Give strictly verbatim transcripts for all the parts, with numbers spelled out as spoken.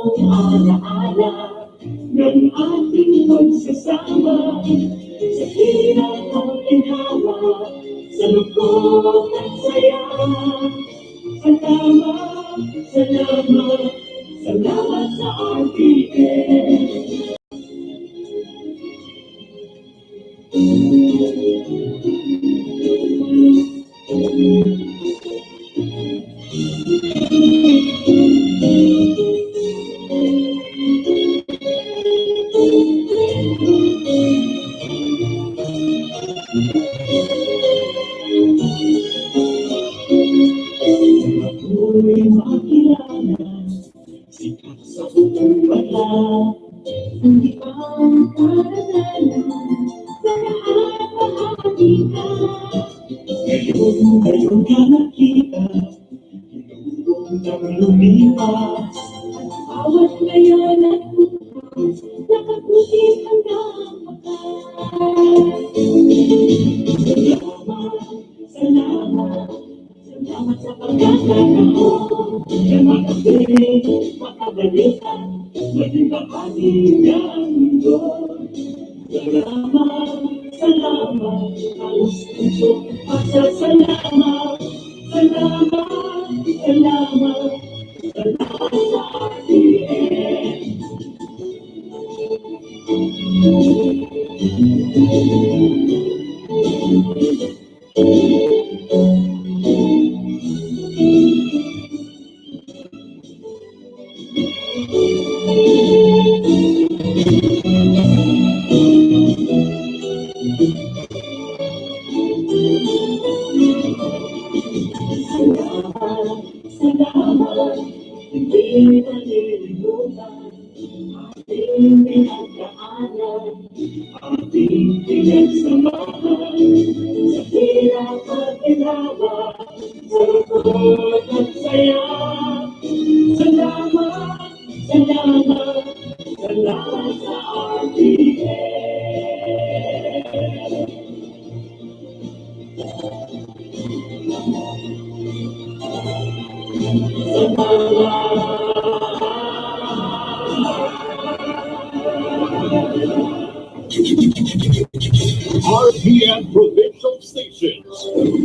Alaala ng ating pagsasama sa hirap at ginhawa, sa lungkot at saya. Salamat, salamat, salamat sa R T N. Ako'y makilala, sikat sa buong bansa. Ang ibang karanasan, sa lahat bahagi ka. Ngayon, ngayon ka nakita, hinubog ng lumipas. Bawat ngayon at bukas, nakaputi hanggang wakas. Salamat, salamat, salamat sa pagkakataon na makabalik, makabalikan, maging bahagi ng mundo. Salamat, salamat, taos pusong pasasalamat. Salamat, salamat, salamat sa R T N. Salamat, salamat, hindi malilimutan. Ating pinagdaanan, ating pinagsamahan, sa hirap at ginawa, sa lungkot at saya. Salamat, salamat, salamat sa R T N. R T N Provincial Stations,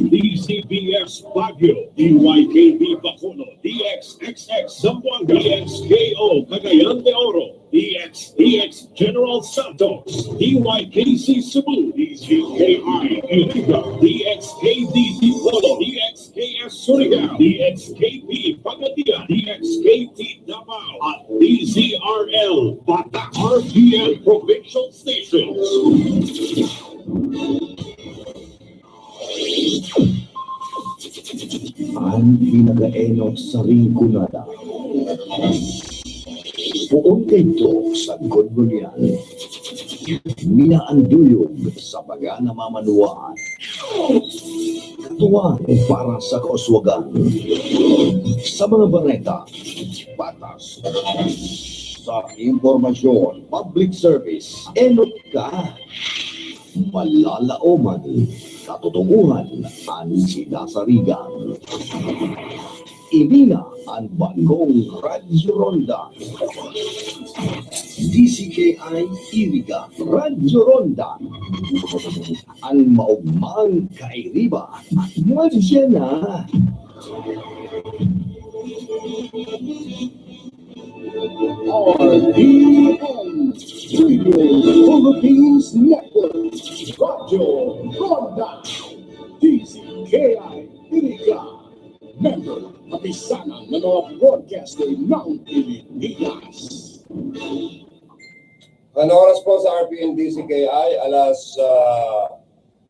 D Z B S Baguio, D Y K B Bacolod, D X X X Zamboanga, D X K O Cagayan de Oro, D X, D X General Santos, D Y K C Cebu, D Z K I Iriga, D X K D Dipolog, D X K S Surigao, D X K P Pagadian, D X K T Davao, at D Z R L Batak, R T N Provincial Stations. An pinakaenot sa Rinconada. Poon kaidto sa Gulgulian. Minaanduyog sa mga namamanuan. Katuwang para sa kauswagan. Sa mga bareta, patas. Sa impormasyon, public service, enot ka. Malalaoman, katotohanan an sinasarigan. Ini na an bagong Radyo Ronda. D Z K I Iriga, Radyo Ronda. An maogmang kairiba, madya na. R T N Radio Philippines Network, Radyo Ronda, D Z K I Iriga, member, kapisanan ng mga broadcaster ng Pilipinas. An oras po sa R T N D Z K I, alas, ah,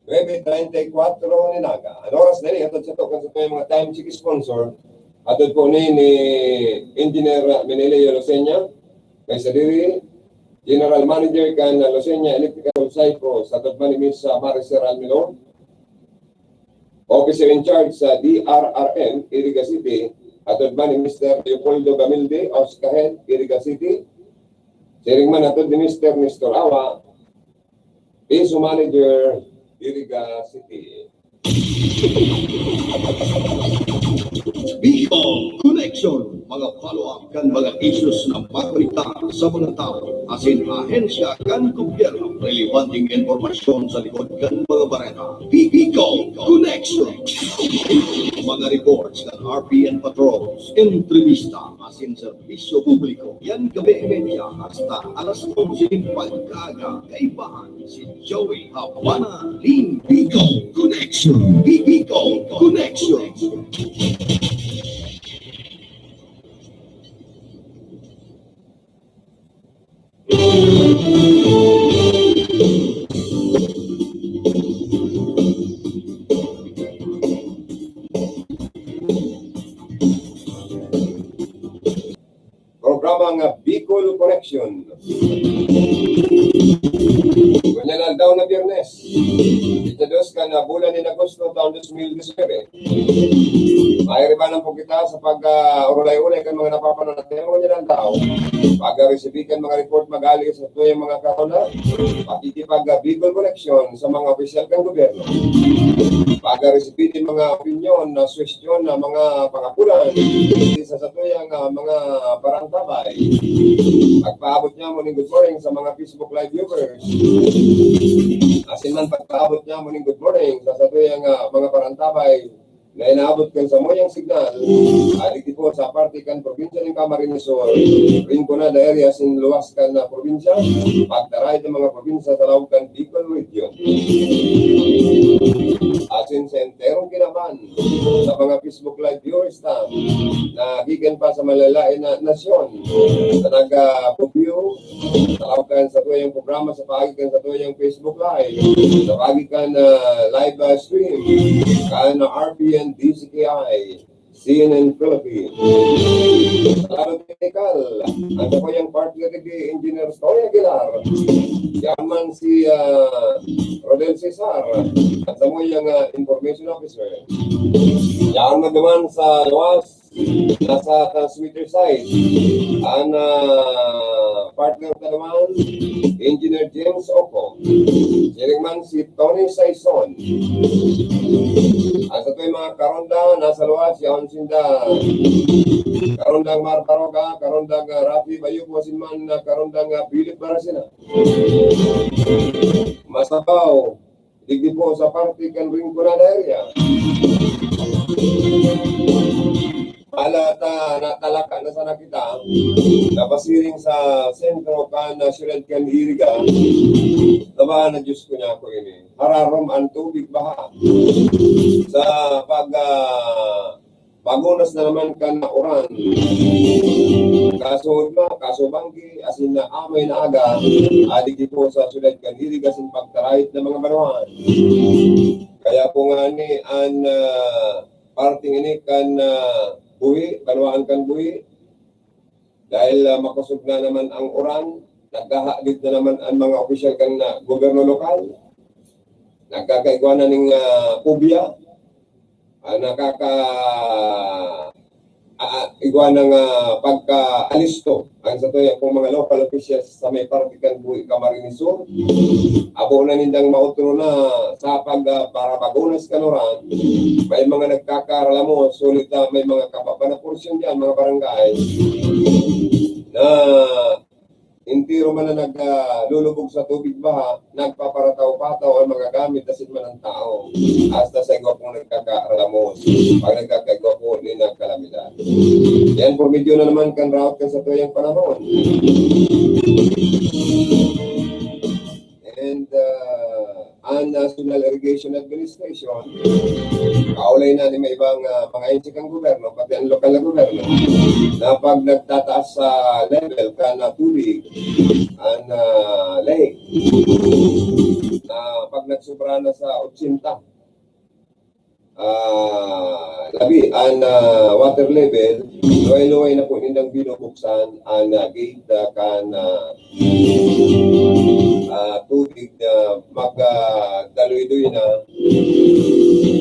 nuebe treinta y cuatro nin aga. An oras na ini, hatod sato kan satuyang mga time check sponsor, hatod po ni, ni Engineer Menelio Lucena, kay sadiri, General Manager kan Lucena Electrical Cyprus, hatod man ni Miss, ah, Maricel Almilon, Officer in Charge sa D R R M, Iriga City, hatod man ni Mister Leopoldo Gamilde, Oscahed, Iriga City, siring man hatod ni Mister Nestor Awa, Piso Manager, Iriga City. Bicol Connection, mga follow-up kan mga issues na makonektar sa mga tawo asin ahensya kan gobyerno, relevanteng impormasyon sa likod kan mga bareta. Bicol Connection, mga reports kan R P N patrols, entrevista asin serbisyo publiko. Yan gabi media hasta alas onse nin pagkaaga. Kaibahan si Joey Habana, Limbigo Connection. Bibigo Connection. Programa nga Bicol Connection. Ngunyan aldaw na Biyernes, ikatlos kan bulan nin Agosto, taon dos mil disinuyebe. Mairibanan po kita sa pag, ah, urulay-ulay kan mga napapanon at tema ngunyan aldaw. Pag-resibi kan mga report mag-ali sa tuyang mga kauna, pakikipag, ah, Bicol Connection sa mga opisyal kan gobyerno. Pag-resibi nin mga opinyon na suwestiyon na mga pangapulan sa satuyang, ah, mga parantabay. Pagpaabot niya mo ning good morning sa mga Facebook Live viewers. Asin man pagpaabot niya mo ning good morning sa satuyang, ah, mga parantabay na inaabot kan samuyang signal. Adi po sa parte kan probinsya nin Camarines Sur, Rinconada area asin luwas kan, ah, probinsya, pagtaray kan mga probinsya sa laog kan Bicol Region. Asin sa enterong kinaban sa mga Facebook Live viewers ta, na gikan pa sa malalain na nasyon, na nag-view sa laog kan satuyang programa, sa paagi kan satuyang Facebook Live, sa paagi kan, ah, live, ah, stream kan R P N D Z K I. C N N Philippines. Salamat, Michael. Ang samuyang partner ni Engineer Tony Aguilar. Yaman si, ah, Rodel Cesar. Ang samuyang, ah, information officer. Yaman naman sa luwas, nasa transmitter side. Ang, ah, partner ta naman, Engineer James Oco. Siring man si Tony Saison. Ang satuyang mga karonda, nasa luwas, yaon sinda. Karondang Mar Baroga, karondang, ah, Rafi Bayuco, asin man, ah, karondang, ah, Philip Baracena. Masabaw, digdi po sa parte kan Rinconada area. Ala ta, natalaka na sana kita, napasiring sa sentro kan, ah, syudad kan Iriga. Tama na, Diyos ko niya ako ini. Hararom ang tubig baha. Sa pag, ah, pagunas na naman kan uran. Kaso ma, kaso banggi, asin na amay na aga, adi po sa syudad kan Iriga asin pagtarait na mga banwaan. Kaya po nga ni an, ah, parting ini kan, ah, buhi, banwaan kan buhi. Dahil, ah, makosog na naman ang uran, nagkahagit na naman ang mga opisyal kan, ah, gobyerno lokal. Nagkakaigwa na ning, ah, kubya. Ah, nakaka-, ah, ah, igwa na nga pagka-alisto ang satuyang mga local officials sa may parte kan buhi Camarines Sur. Abo na nindang mautro na sa pag, ah, para pagunas kan uran, may mga nagkakaralamos, sulit na may mga kababa na porsyon diyan, mga barangay, na entero man na nag, ah, lulubog sa tubig baha, nagpaparataw-pataw ang mga gamit asin man ang tao. Hasta sa igwa pong nagkakaralamos, pag nagkakaigwa po ni nagkalamidad. Yan po, medyo na naman kan raot kan satuyang panahon. And, ah, ang National Irrigation Administration, kaulay na ni may ibang, ah, mga ahensya kan gobyerno, pati ang lokal na gobyerno, na pag nagtataas sa level kan, ah, tubig, ang, ah, lake, na pag nagsobra na sa ochenta, ah, labi an, ah, water level, luway-luway na po nindang binubuksan an, ah, gate, ah, kan, ah, ah, tubig na magdaloy-doy na.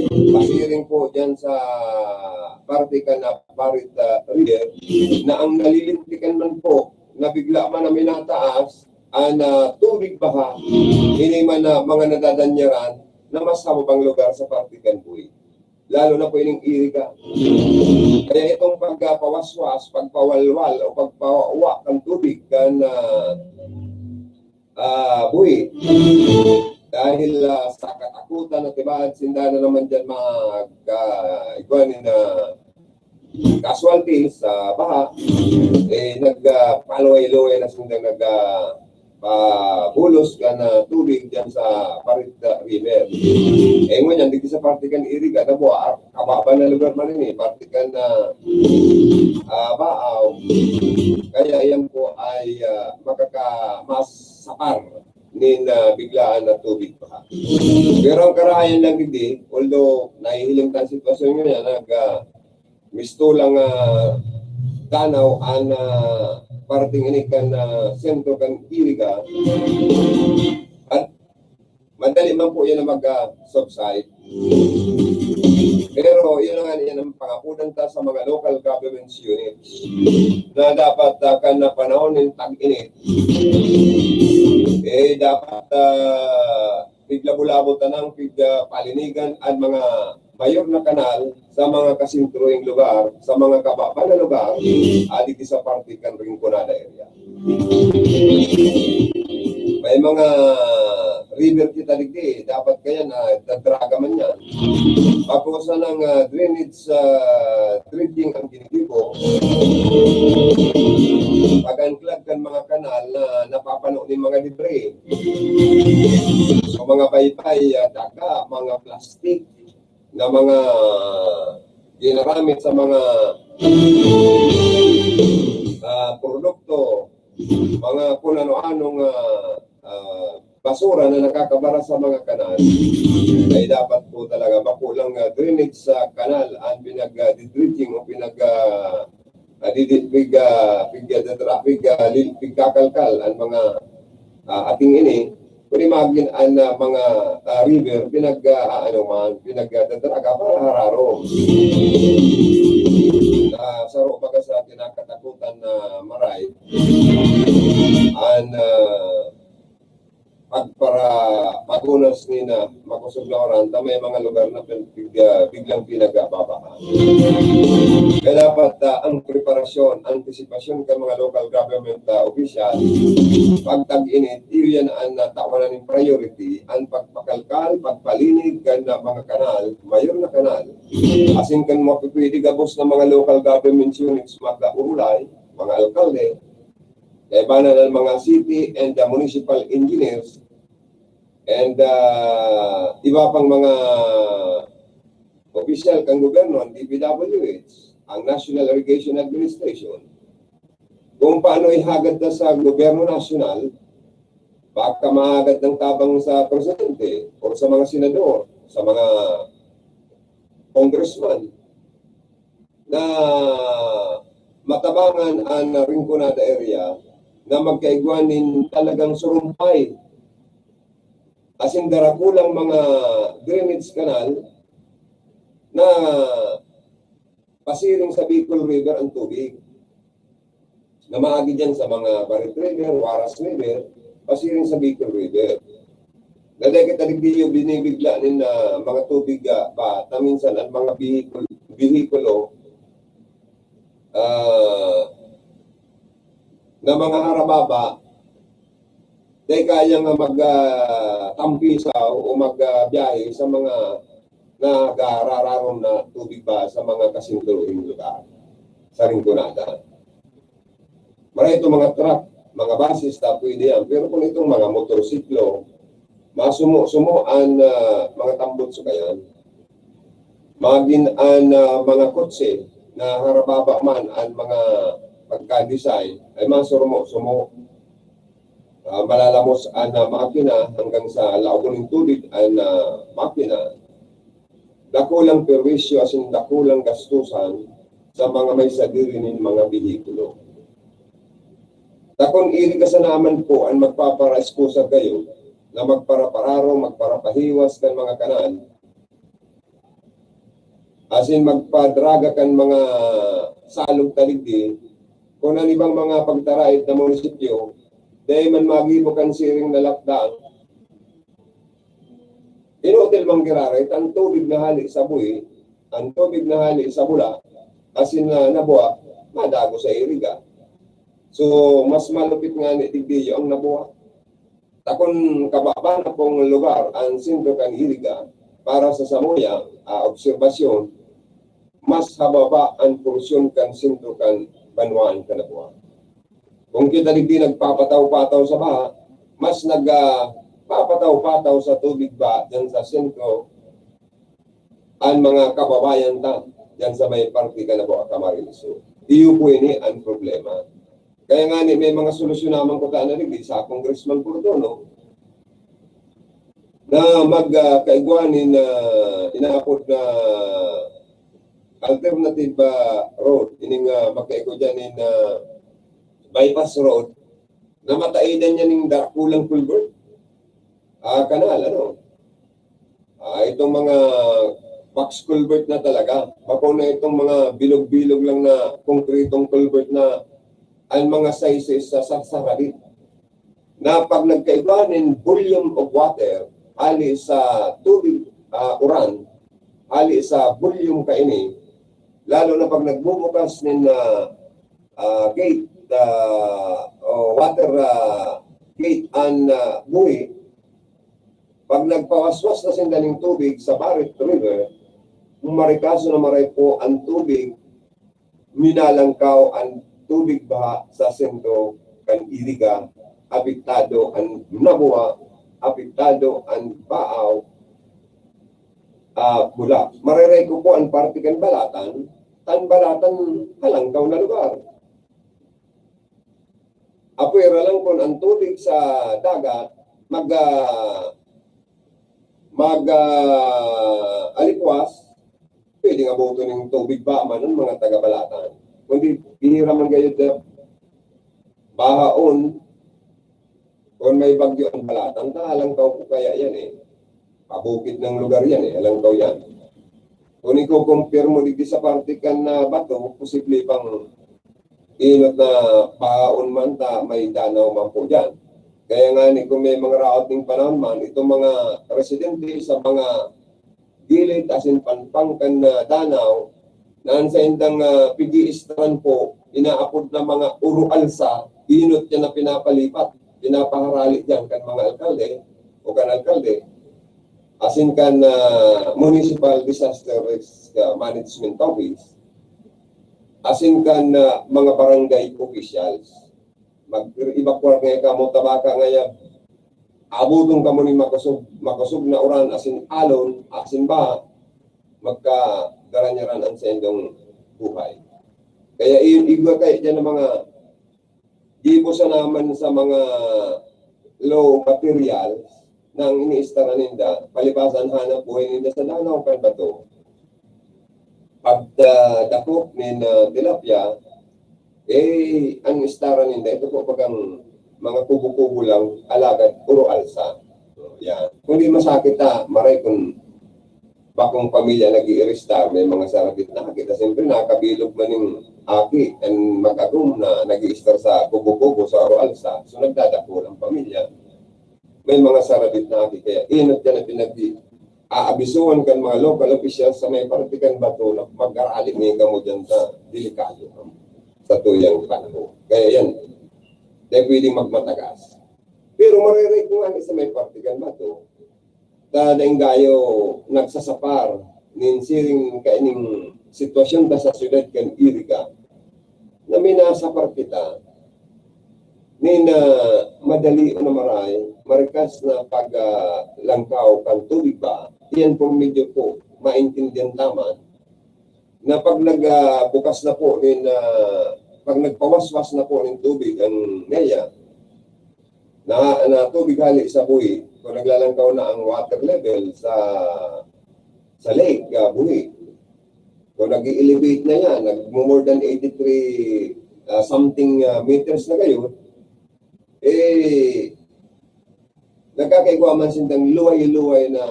Pasiring po dyan sa parte kan Naparit, ah, River, na ang nalilintikan man po, na bigla man na minataas, an, ah, tubig baha, ini man na mga nadadanyaran na mas hababang lugar sa parte kan buhi. lalo na po ining iriga. Kaya itong pagpawaswas, pagpawalwal o pagpawa kan tubig kan, ah, ah, buhi, dahil, ah, sa katakutan na tibaad sinda na naman diyan mag, ah, igwa nin, ah, casualties sa baha, eh, nag, ah, paluway-luway na sinda nag, ah, pabulos kan, ah, tubig diyan sa Barita River. Eh, ngunyan, digdi sa parte kan Iriga, na buwa, kababa na lugar man ini, parte kan, ah, ah, Baaw. Kaya yan po ay, ah, makaka-, mas sapar nin, ah, biglaan na tubig baha. Pero ang karahayan lang digdi, although nahihiling ta ang sitwasyon ngunyan, nag, ah, mistulang, ah, danaw an, ah, parting ini kan, ah, sentro kan Iriga. At madali man po yan na mag, ah, subside. Pero yun na nga, yan ang pangapudan ta sa mga local governments units na dapat, ah, kan na panahon ng tag-init, eh, dapat, ah, piglabo-labo tanang pig, ah, palinigan an mga mayor na kanal sa mga kasentrohing lugar, sa mga kababa na lugar, adigdi sa parte kan Rinconada area. May mga river kita digdi, dapat kaya na dadraga man yan. Pag-usa ng, ah, drainage, ah, dredging ang ginigibo, pag-anklag kan mga kanal na napapano ni mga debris. So, mga baybay, ah, daga, mga plastic na mga ginaramit sa mga, ah, produkto, mga kung ano-anong, ah, ah, basura na nakakabara sa mga kanal, ay dapat po talaga bako lang, ah, drainage sa kanal ang pinag, ah, dredging o pinag, ah, ah, didi-, pig, ah, pig, ah, datra-, pig, ah, lil-, pigkakalkal ang mga, ah, ating ini, kundi magin an, ah, mga, ah, river, pinag, ah, ano man, pinag, ah, dadraga para hararom. Ah, saro baga sa kinakatakutan na maray, an, ah, pagpara-, pagunas ni na makosog na oran, ta may mga lugar na pin-, pig-, ah, biglang pinagbabaha. Kaya dapat, ah, ang preparasyon, antisipasyon kan mga local government, ah, official, pag tag-init, iyo yan ang, ah, tawanan ning priority, ang pagpakalkal, pagpalinig kan, ah, mga kanal, mayor na kanal. Asin kan mapipili gabos na mga local government units, mga urulay, mga alkalde, kaibanan ang mga city and, ah, municipal engineers, and, ah, iba pang mga opisyal kan gobyerno, ang D P W H, ang National Irrigation Administration, kung paano ihagad na sa gobyerno nasyonal, baka mahagad ng tabang sa presidente o sa mga senador, sa mga congressman, na matabangan an Rinconada area na magkaigwa nin talagang surumpay, asin darakulang mga drainage canal na pasiring sa Bicol River ang tubig, na maagi diyan sa mga Barit River, Waras River, pasiring sa Bicol River. Na dai kita digdi binibigla nin, ah, mga tubig, ah, ba, ta minsan ang mga bihikul-, bihikulo, ah, na mga harababa, dai kaya nga mag, ah, tampisaw o mag, ah, biyahe sa mga nagarararom na tubig ba sa mga kasinturohing lugar sa Rinconada. Maray itong mga truck, mga buses, ta pwede yan. Pero kung itong mga motorsiklo, masumo-sumo an, ah, mga tambot sukayan. Magin an, ah, mga kotse na harababa man an mga pagka-design, ay masurumo-sumo. Ah, malalamos an, ah, makina hanggang sa laogon nin tubig an, ah, makina. Dakulang perwisyo asin dakulang gastusan sa mga may sadiri nin mga behikulo. Ta kun iri ka sana man po an magpaparaeskusa kayo na magparapararo, magparapahiwas kan mga kanal, asin magpadraga kan mga salog ta digdi, kun an ibang mga pagtarait na munisipyo, dai man magibo kan siring na lakdang, inutil man giraray ta an tubig na hale sa buhi, Ang tubig na hali sa bula, asin na nabuha, madagos sa iriga. So, mas malupit nga ni digdi ang nabuha. Takon kababa na pong lugar ang sentro kan iriga para sa samuyang, ah, obserbasyon, mas hababa ang porsyon kan sentro kan banwaan kan nabuha. Kung kita digdi nagpapataw-pataw sa baha, mas nag, ah, papataw-pataw sa tubig ba dyan sa sentro ang mga kababayan ta dyan sa may parte kan nabuha, Camarines Sur. Iyo po ini ang problema. Kaya nga ni may mga solusyon naman ko ta na digdi sa Congressman Cordon, no? Na mag, ah, kaigwa nin, ah, inaapod na alternative, ah, road, ining, ah, magkaigwa dyan nin, ah, bypass road, na mataidan niya ning dakulang culvert. Ah, kanal, ano? Ah, itong mga box culvert na talaga. Bako na itong mga bilog-bilog lang na konkretong culvert na ang mga sizes sa, sa, sa Radit. Na pag nagkaigwa nin volume of water, hali sa tubig, ah, uran, hali sa volume kaini, lalo na pag nagbubukas nin, ah, ah, gate, ah, o water, ah, gate an, ah, buhi, pag nagpawaswas na sinda ning tubig sa Barit River, marikaso na maray po ang tubig, minalangkaw ang tubig baha sa sentro kan iriga, apektado ang nabuha, apektado ang baaw, ah, bula. Marereko po ang parte kan Balatan, tan Balatan halangkaw na lugar. Apwera lang kun ang tubig sa dagat mag, ah, mag, ah, alikwas, pwedeng abuton ning tubig ba man ang mga taga Balatan. Kundi, bihira man gayud na bahaon, kun may bagyo ang Balatan, ta halangkaw po kaya yan eh. Pabukid ng lugar yan eh, halangkaw yan. Kung iko-compare mo digdi sa parte kan, ah, bato, posible pang inot na bahaon man ta may danaw man po diyan. Kaya nga ni, kung may mga raot ning panahon man, itong mga residente sa mga gilid asin pampang kan, ah, danaw, na ang saindang, ah, pig-iistaran po, inaapod na mga uro alsa, inot yan na pinapalipat, pinapaharali diyan kan mga alkalde o kan alkalde, asin kan, ah, Municipal Disaster Risk, ah, Management Office, asin kan, ah, mga barangay officials. Mag-evacuar ngaya kamo, ta baka ngaya abuton kamo nin makosog, makosog na uran asin alon, asin baha, magkagaranyaran an saindong buhay. Kaya i-, igwa kayo diyan ng mga gibo sa naman sa mga low materials na ang iniistara ninda, palibasa an hanap buhay ninda sa danaw kan bato. Pagdakop nin, ah, tilapia, eh, ang istara ninda, ito po bagang mga kubo-kubo lang, alagad puro alsa. So, yan. Kung di masakit, ah, maray kung bakong pamilya nag-iiristar, may mga sarabit na kita. Siyempre, nakakabilog man yung aki, ang mag-agom na nag-iistar sa kubo-kubo, sa aro alsa. So, nagdadakol ang pamilya. May mga sarabit na aki, kaya inot yan ang pinag-aabisuhan kan mga local officials sa may parte kan bato na mag-arali ngayon kamo dyan sa delikado kamo sa tuyang panahon. Kaya yan, dahil pwedeng magmatagas. Pero maririnig ko nga sa may parte kan bato, ta daing gayo nagsasapar nin siring kaining sitwasyon ta sa syudad kan Iriga, na minasapar kita nin, ah, madali o na maray, marikas na pag, ah, langkaw kan tubig ba, iyan po medyo po maintindihan ta man, na pag nag, ah, bukas na po nin, ah, pag nagpawaswas na po nin tubig ang NEA, na, na tubig hali sa buhi, kung naglalangkaw na ang water level sa, sa lake, ah, buhi. Kung nag-elevate na yan, nag-more than eighty-three, ah, something, ah, meters na kayo, eh, nagkakaigwa man sindang luway-luway na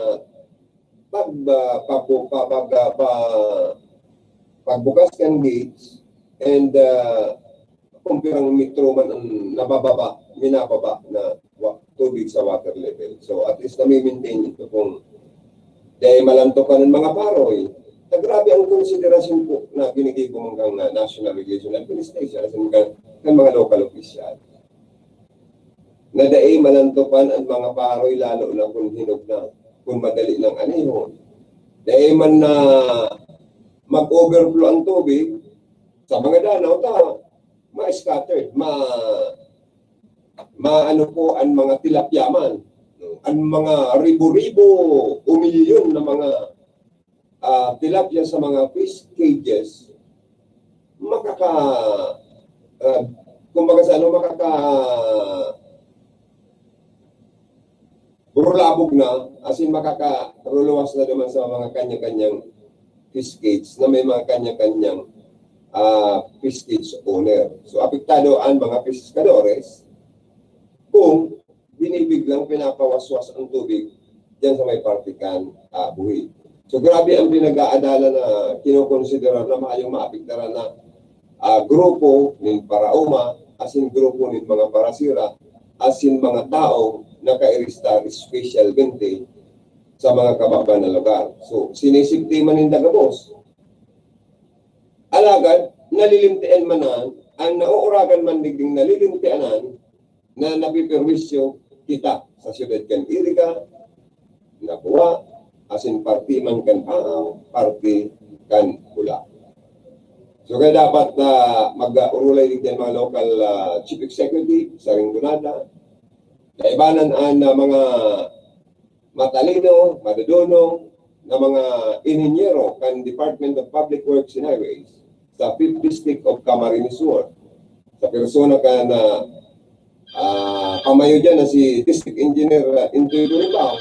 pag, ah, pagbu-, pa-, pag, ah, pa-, pagbukas kan gates and, ah, kung pirang metro man ang nabababa, minababa na wa-, tubig sa water level. So, at least nami-maintain ito kung dahil malantokan ng mga paroy, Na grabe ang konsiderasyon po na ginigibo man kan, ah, national relation administration, as in kan, kan mga local official. Na dai malantopan an mga paroy, lalo na kun hinog na, kun madali nang anihon. Dai man na mag-overflow ang tubig sa mga danaw, ta ma-scattered, ma-, maano po an mga tilapia man, no? An mga ribo-ribo o milyon na mga, ah, tilapia sa mga fish cages, makaka-, ah, kumbaga sa ano, makaka-, burulabog na, as in, makakaruluwas na naman sa mga kanya-kanyang fish cage na may mga kanya-kanyang, ah, fish cage owner. So, apektado ang mga pescadores kung binibiglang pinapawaswas ang tubig diyan sa may parte kan, ah, buhi. So, grabe ang pinag-aadalan na kinokonsiderar na mayong maapektaran na, ah, grupo nin paraoma, asin grupo nin mga parasira, asin mga tawo nakairistar, especialmente sa mga kababa na lugar. So, sinisipti man ninda gabos. Alagad, nalilimtian man na, ang naoragan man digding nalilimtianan, na napiperwisyo kita sa siyudad kan Iriga, Naboa, asin parte man kan Paaw, parte kan Bula. So, kaya dapat na mag-orolay digdi an mga local, ah, chief executive sa Rinconada. Kaibanan an, ah, mga matalino, madodonong na mga inhinyero kan Department of Public Works and Highways sa Fifth District of Camarines Sur. Sa persona kan, ah, ah, pamayo diyan na si District Engineer, ah, Intoy Gurimbao.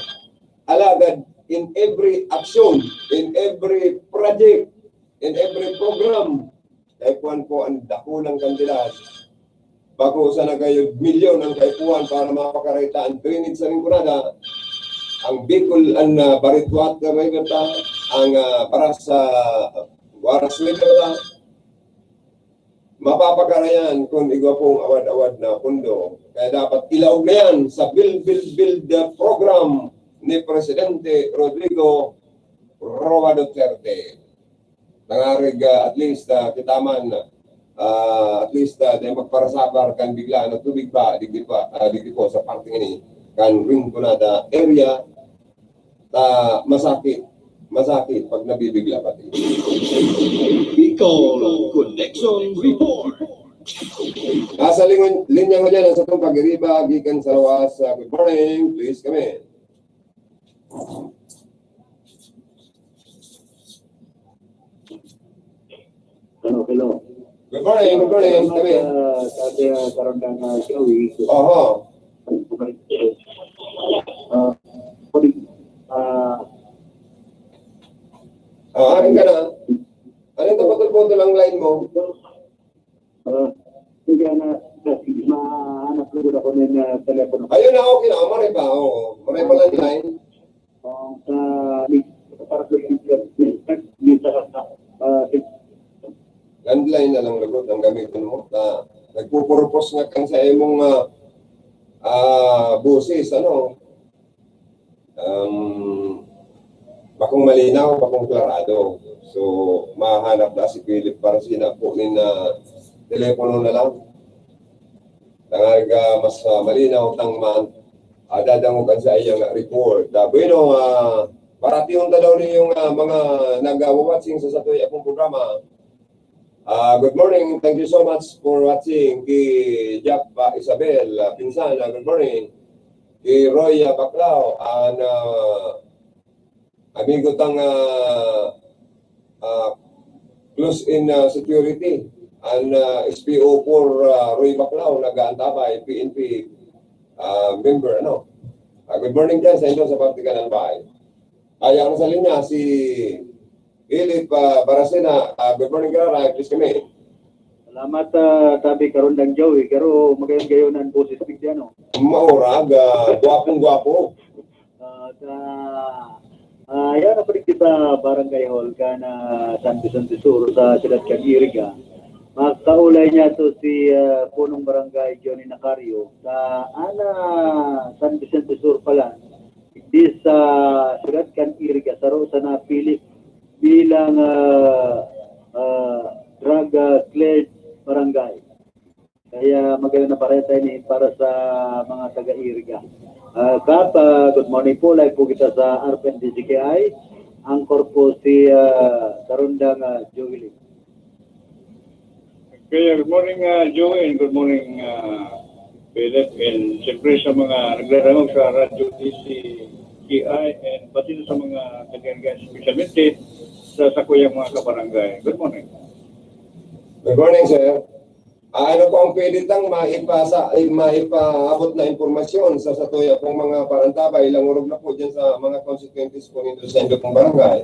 Alagad, in every action, in every project, in every program, kaipuhan po ang dakulang kantidad. Bako sana kayo milyon ang kaipuhan para mapakareta ang drainage sa Rinconada, ang Bicol, ang, ah, Barit Water River ta, ang, ah, Baras, ah, Waras River ta, mapapakarayan kun igwa pong awad-awad na pundo. Kaya dapat ilaog na yan sa Build, Build, Build, ah, program ni Presidente Rodrigo Roa Duterte. Tangarig, ah, at least, ah, kita man, ah, at least, ah, di magparasabar kan bigla na tubig pa, digdi pa, ah, digdi po sa parte ini, kan Rinconada area, ta masakit, masakit pag nabibigla pati. Bicol Connection Report. Nasa lingon-, linya ko dyan, ang satong pag-iriba, gikan sa lawas, ah, good morning, please come in. Hello, hello. Good morning, good morning. Salamat, kami. Ah, Tatay, ah, Karandang, ah, Joey. Oho. Ah, pwede, ah, Ah, akin ka na. Ano yung naputol-putol ang line mo? Ah, hindi na, mahanap lugod ako ng, ah, telepono. Ayun na, okay na. Maray pa, oo. Maray pa lang line. Oo, sa, para sa, sa, ah, Landline na lang lugod ang gamiton mo. Na, nagpupurpos nga kan sa imong, ah, ah, boses, ano? Um, bakong malinaw, bakong klarado. So, mahanap na si Philip para sinapo nin, ah, telepono na lang. Tangarig, ah, mas, ah, malinaw tang ma-, ah, dadangog an saiyang report. Ah, bueno, ah, paratihon ta daw niyong, ah, mga nagwa-watching sa satoy akong programa. Ah, good morning. Thank you so much for watching. Ki Jack, ah, Isabel, ah, Pinsan, ah, good morning. Ki Roy, ah, Baclao, an, ah, amigo tang, ah, ah, close in, ah, security, an, ah, S P O four, ah, Roy Baclao, nag-aantabay, P N P, ah, member, ano. Ah, good morning dyan sa inyo, sa parte ka ng bahay. Ay, ako sa linya, si Philip, ah, Baracena. Ah, good morning, Kara. Please kami. Salamat, ah, tabi Karandang Joey. Pero magayon-gayon ang boses, Pigdiano. Maurag, ah, gwapong-gwapo. Ah, sa, ah, yan ang paligid sa Barangay Hall kan, ah, San Vicente Sur, sa siyudad kan Iriga. Makaulay niya to si, ah, Punong Barangay Johnny Nacario. Sa, ana, San Vicente Sur pala, di sa siyudad kan Iriga, saro sana Philip B. bilang ah, ah, drug ah, cleared barangay. Kaya magandang balita ini para sa mga taga-Iriga. Ah, Kap, ah, good morning po. Live po kita sa R P N D G K I. Anchor po si ah, Karundang ah, Joey. Kaya good morning, uh, Joey, and good morning, uh, Philip, and siyempre sa mga nagdarangog sa Radyo D C K I, and pati na sa mga taga-Iriga, especially sa sakuyang mga kabarangay. Good morning. Good morning, sir. Ah, ano po ang pwede tang maipasa, eh, maipaabot na impormasyon sa satuya pong mga parantabay, langurog na po dyan sa mga constituentes po nito sa inyo pong barangay?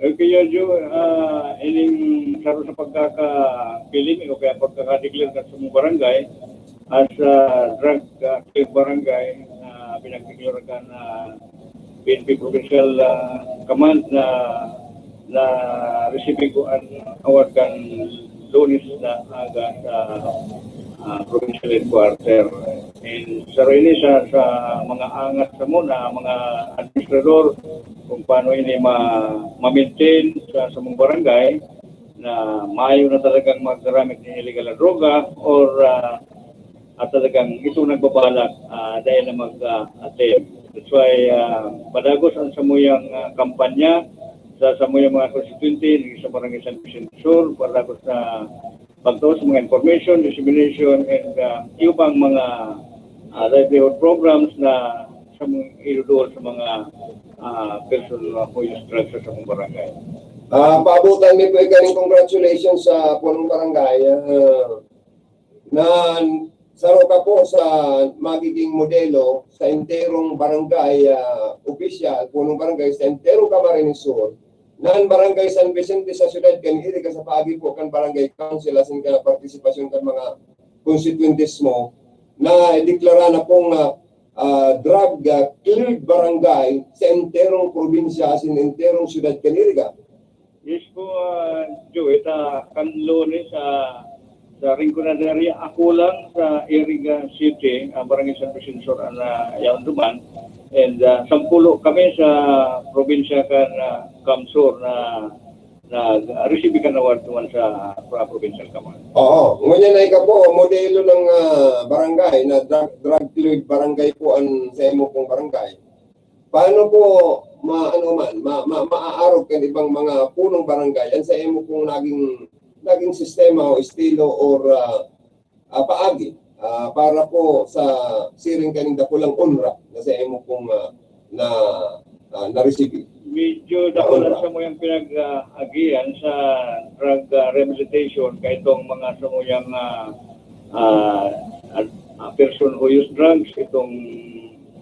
Eh, kaya, Jo, ah, ining saro sa pagkakapili o kaya pagkakadeclare ka sa mong barangay as ah, drug ah, clear barangay na pinagdeklara ka na P N P Provincial ah, Command na na receiving ko an award kan Lunes na aga sa ah, provincial headquarter. And sa rin sa, sa mga angat sa muna, mga administrador, kung paano ini ma, ma-maintain sa, sa mong barangay na mayo na talagang maggaramit ng illegal na droga or ah, at talagang ito nagbabalak ah, dahil na mag-attempt. That's why ah, padagos ang samuyang ah, kampanya sa samuyang mga konstituyente sa Barangay San Vicente Sur, padagos na pagtao sa mga information, dissemination, and uh, iba pang mga uh, livelihood programs na sa mga iduduol sa mga uh, person na po yung structure sa mga barangay. Ah, paabutan mi po ikaw ning congratulations sa punong barangay ah, na saro ka po sa magiging modelo sa enterong barangay ah, opisyal, punong barangay sa enterong Camarines Sur, na an Barangay San Vicente sa siyudad kan Iriga sa paagi po kan Barangay Council asin kan partisipasyon kan mga konstituyentes mo na ideklara na pong ah, ah, drug ah, cleared barangay sa enterong probinsya asin enterong siyudad kan Iriga. Yes po, uh, Joey, ta kan Lunes sa sa Rinconada area, ako lang sa Iriga City, uh, Barangay San Vicente Sur, ang uh, yaon duman. And uh, sampulo kami sa probinsya kan uh, Kamsur na na receive kan award duman sa uh, provincial command. Oo. Ngunyan na ikaw po, modelo ng uh, barangay na drug, drug cleared barangay po ang sa imo pong barangay. Paano po ma, ano man, ma, ma, maaarog kan ibang mga punong barangay ang sa imo pong naging naging sistema o estilo or uh, uh, paagi uh, para po sa siring kaning dakulang onra na sa imo pong uh, na uh, na-receive? Medyo dakula sa mo yung pinag-agihan sa drug uh, rehabilitation kay itong mga sa mo yung uh, uh, uh, person who use drugs, itong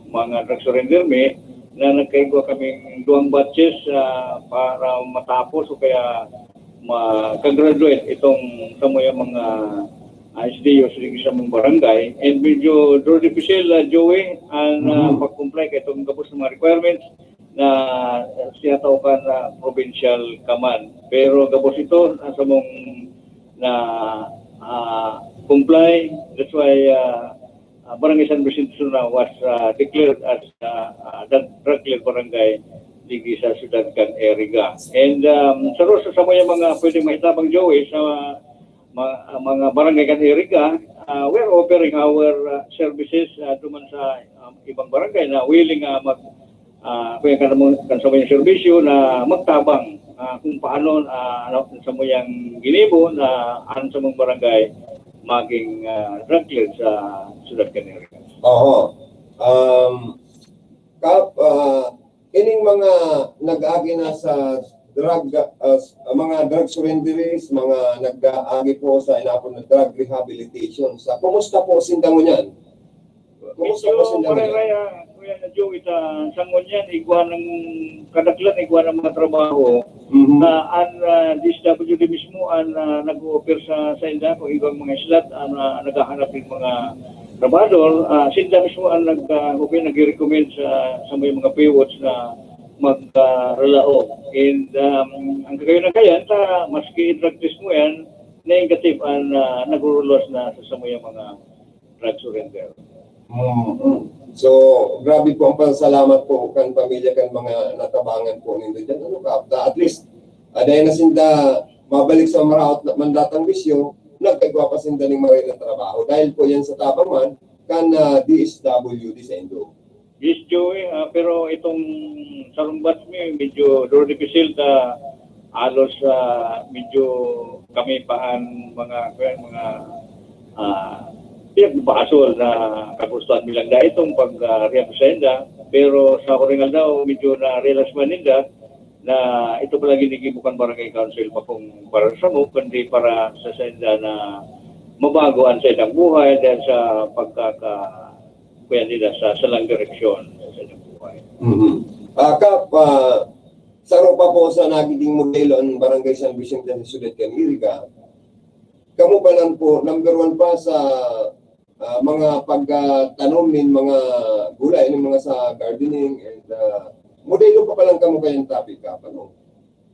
mga drug surrender me na nagkaigwa kaming duwang batches uh, para matapos o kaya ma-graduate itong sa mo yung mga uh, S D Os sa mong barangay. And medyo draw difficult, uh, Joey, ang uh, mm-hmm. pag-comply kay itong gabos ng mga requirements na siya tao ka na provincial command. Pero gabos ito, uh, sa mong na uh, comply, that's why uh, uh, Barangay San Vicente Sur na was uh, declared as uh, uh, drug clear barangay digi sa siyudad kan Iriga. And um, sa Rosa, sa mga, mga pwedeng mahitabang, Joey, sa mga, mga barangay kan Iriga, uh, we're offering our uh, services uh, duman sa um, ibang barangay na willing uh, mag uh, kung kan, kan sa mga serbisyo na magtabang uh, kung paano uh, ano, sa muyang ginibo na ang sa mga barangay maging uh, drug clear sa siyudad kan Iriga. Oo. Um, Kap, uh, ining mga nag-agi na sa drug, uh, mga drug surrenderies, mga nag-aagi po sa inapod na drug rehabilitation. Sa kumusta po sinda ngunyan? Kumusta po sinda ngunyan? Kuya na Joe, ita sa ngunyan, igwa ng kadaklan, igwa ng mga trabaho. Mm-hmm. Uh, an uh, D S W D mismo an uh, nag-o-offer sa sa inda kung ibang mga islat an uh, naghahanap ng mga trabahador, uh, sinda mismo ang nag, uh, okay, nag-recommend sa, sa may mga pivots na magralaog. Uh, And um, ang kagayon na kayan, ta, maski i-drug test mo yan, negative ang uh, nagrurulos na sa samuyang mga drug surrender. Mm. So, grabe po ang pasalamat po kan pamilya, kan mga natabangan po nindo dyan. Ano ka, at least, ah, dahil na sinda mabalik sa maraot na mandatang bisyo, nagkagwa pa sinda ning maray na trabaho. Dahil po yan sa tabang man, kan, ah, D S W D sa Indo. Yes, Joey, ah, pero itong sarong batch mi, medyo duro dipisil ta halos, ah, medyo kami pa an mga, kuwan, mga, ah, pinagbasol na kagustuhan mi lang na itong pag, ah, rehab sa inda. Pero sa huring aldaw, medyo na-realize man ninda na ito pala ginigibo kan barangay council pa kung para sa mo, kundi para sa, sa inda na mabago an sa indang buhay dahil sa pagkaka-, kuya nila sa, sa lang direksyon sa indang buhay. Mhm. Ah, Kap, ah, saro pa po sa nagiging modelo ang Barangay San Vicente sa Ciudad kan Iriga. Kamo pa lang po, number one pa sa, ah, mga pagtanom nin mga gulay, nin mga sa gardening, and, ah, modelo pa pa lang kamo kayang topic, Kap, ano?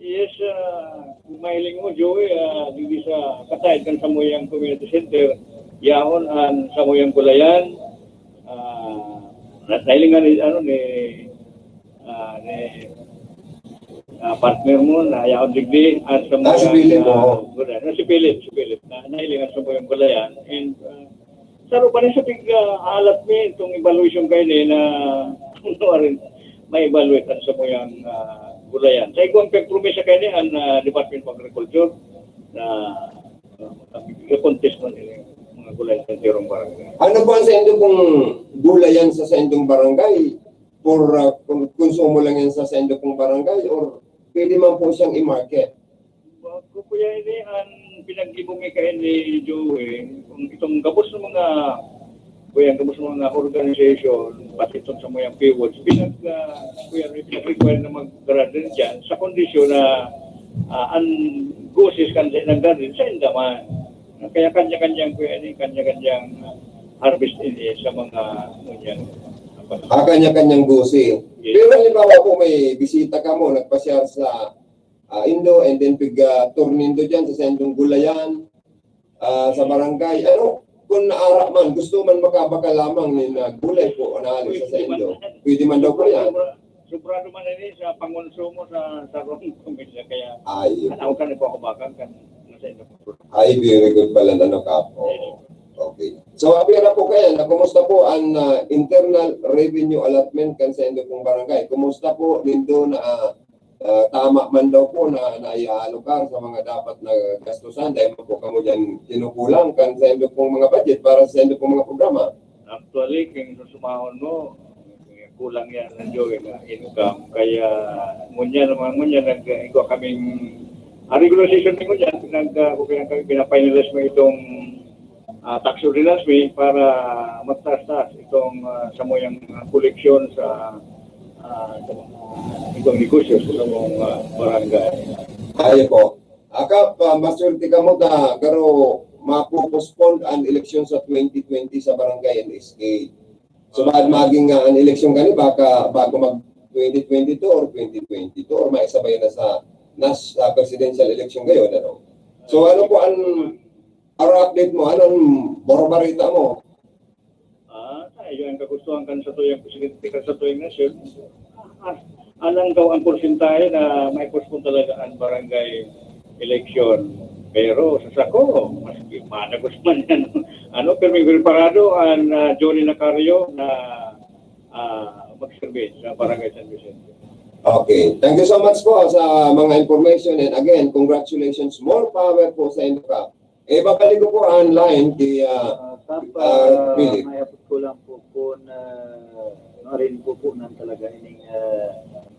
Yes, ah, kung mahiling mo, Joey, ah, digdi sa kasayod kan samuyang community center, yaon an samuyang gulayan, ah, na-, nahiling nga ni, ano, ni, ah, ni, ah, partner mo na yaon digdi, an samuyang, Ah, si Philip, ah, oo. Gulayan. Ah, si Philip, si Philip, na nahiling an samuyang gulayan. And, ah, saro pa rin sa pig-, ah, alat mi itong evaluation kaini na ano rin, ma-evaluate an samuyang, ah, gulayan. Sa igwang pagpromesa kaini an, ah, Department of Agriculture na, ah, i-contest man ini mga gulayan sa tirong barangay. Ano po ang sa indo pong gulayan sa, sa indong barangay? For, ah, kon-, konsumo lang yan sa, sa indo pong barangay, or pwede man po siyang i-market? Bago, kuya, ini an pinaggibo mi kaini, Joey, kung itong gabos ng mga, kuya, gabos ng mga organization, pati itong samuyang PWODs, pinag-, ah, kuya, may pinag-require na mag-garden dyan sa kondisyon na, ah, an gusis kan sa ilang garden, sa inda man. Kaya kanya-kanyang, kuya, ini, kanya-kanyang, ah, harvest ini sa mga, ano yan. Ah, kanya-kanyang gusi. Yes. Pero halimbawa po, may bisita kamo, nagpasyar sa, ah, indo, and then pig, ah, tour nindo dyan sa sendong gulayan, ah, sa barangay. Ano, kung naara man, gusto man makabakal lamang nin, ah, gulay po, analo sa, sa indo. Pwede man daw po yan. Sobrado man ini sa pangonsumo sa, sa sarong pamilya, kaya Ay, tanaw kan ipakubakan kan nasa inyo. Ay, very good pala, ano, Kap? Oo. Okay. So, apira po kaya na kumusta po ang, ah, internal revenue allotment kan sa indo pong barangay? Kumusta po nindo na, ah, ah, tama man daw po na naiaalokar sa mga dapat na gastusan? Dahil po kamo dyan kinukulang kan sa indo pong mga budget para sa indo pong mga programa. Actually, kung susumahon mo, kulang yan ang Joey na income. Kaya, ngunyan, mga ngunyan, nag-, igwa kaming, ang regular session ni ngunyan, nag-, ah, kung kaya kami pinafinalize mo itong, ah, tax ordinance mi para magtaas-taas itong, ah, samuyang, ah, koleksyon sa, ah, sa mga ibang negosyo sa mga barangay. Ayo po. Aka, pa, maswerte kamo ta, pero mapo-postpone ang eleksyon sa twenty twenty sa barangay and S K. So, baka maging, ah, ang eleksyon kani baka bago mag twenty twenty-two or twenty twenty-two or maisabay na sa nas-, ah, presidential election ngayon, ano? So, ano po ang, ang update mo? Anong borobarita mo? Ah, tayo ang kagustuhan kan sa tuyang presidente, kan sa tuyang nasyon. Ah, alang daw ang porsyentahe na may postpone talaga ang barangay election. Pero sa sako, maski managos man yan. Ano, pero may preparado ang, ah, Johnny Nacario na, ah, magserbi sa Barangay San Vicente. Okay. Thank you so much po sa mga information. And again, congratulations. More power po sa inyo, Kap. Eh, babalik ko po ang line kay, ah, Ah, Kap, ah, ah, Philip. May abot ko lang po po na marin po po nang talaga ining, ah,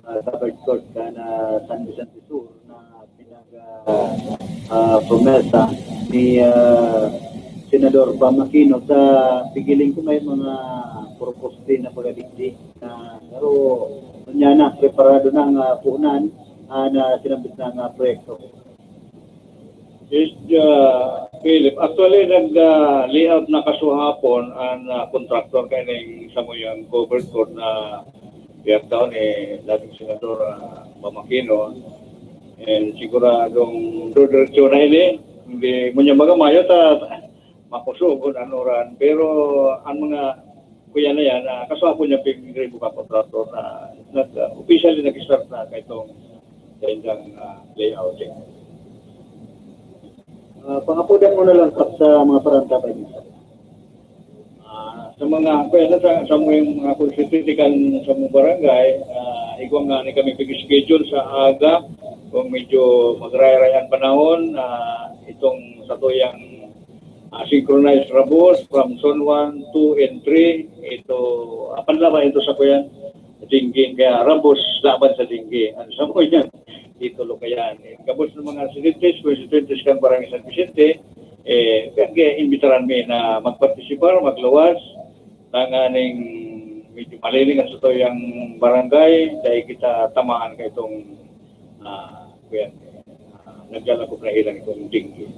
ah, covered court ka na San Vicente Sur na pinag, ah, ah, promesa ni, ah, Senador Bam Aquino sa pigiling ko may mga proposte na pagadigdi na, pero unya na, preparado na ang, ah, punan, ah, na sinabit na nga proyekto. Yes, ah, Philip. Actually, nag, ah, layout na kasuhapon ang, ah, kontraktor kaining samuyang covered court na piyagtao ni dating Senador, ah, Bam Aquino. And siguradong diretso na ini. Hindi mo niya magamayo ta makusog kung ano ran. Pero ang mga kuya na yan, ah, kaswapon niya pag-revoke ang kontrato na nag-, ah, officially nag-start na kaitong sa indang, ah, layouting. Ah, pangapodan mo na lang, Kap, sa mga parantabay niya. Ah, sa mga, kaya na sa, sa mga, mga konstituyente kan sa mga barangay, ah, igwa nga ni kami pag-schedule sa aga, kung medyo magraray-ray ang panahon, ah, itong sa tuyang, ah, synchronized rabos from zone one, two, and three, ito, ah, panlaban ito sa kuyan, dengue, kaya rabos laban sa dengue. Ano sa mga yan? Titulo kaya. Gabos ng mga residentes, constituyentes kan Barangay San Vicente, eh, kaya imbitaran mi na magpartisipar, magluwas, tanganing medyo maliling ang satoyang barangay, dahil kita tamaan kaitong, ah, kuyan, ah, naglalakop na ilang itong dengue.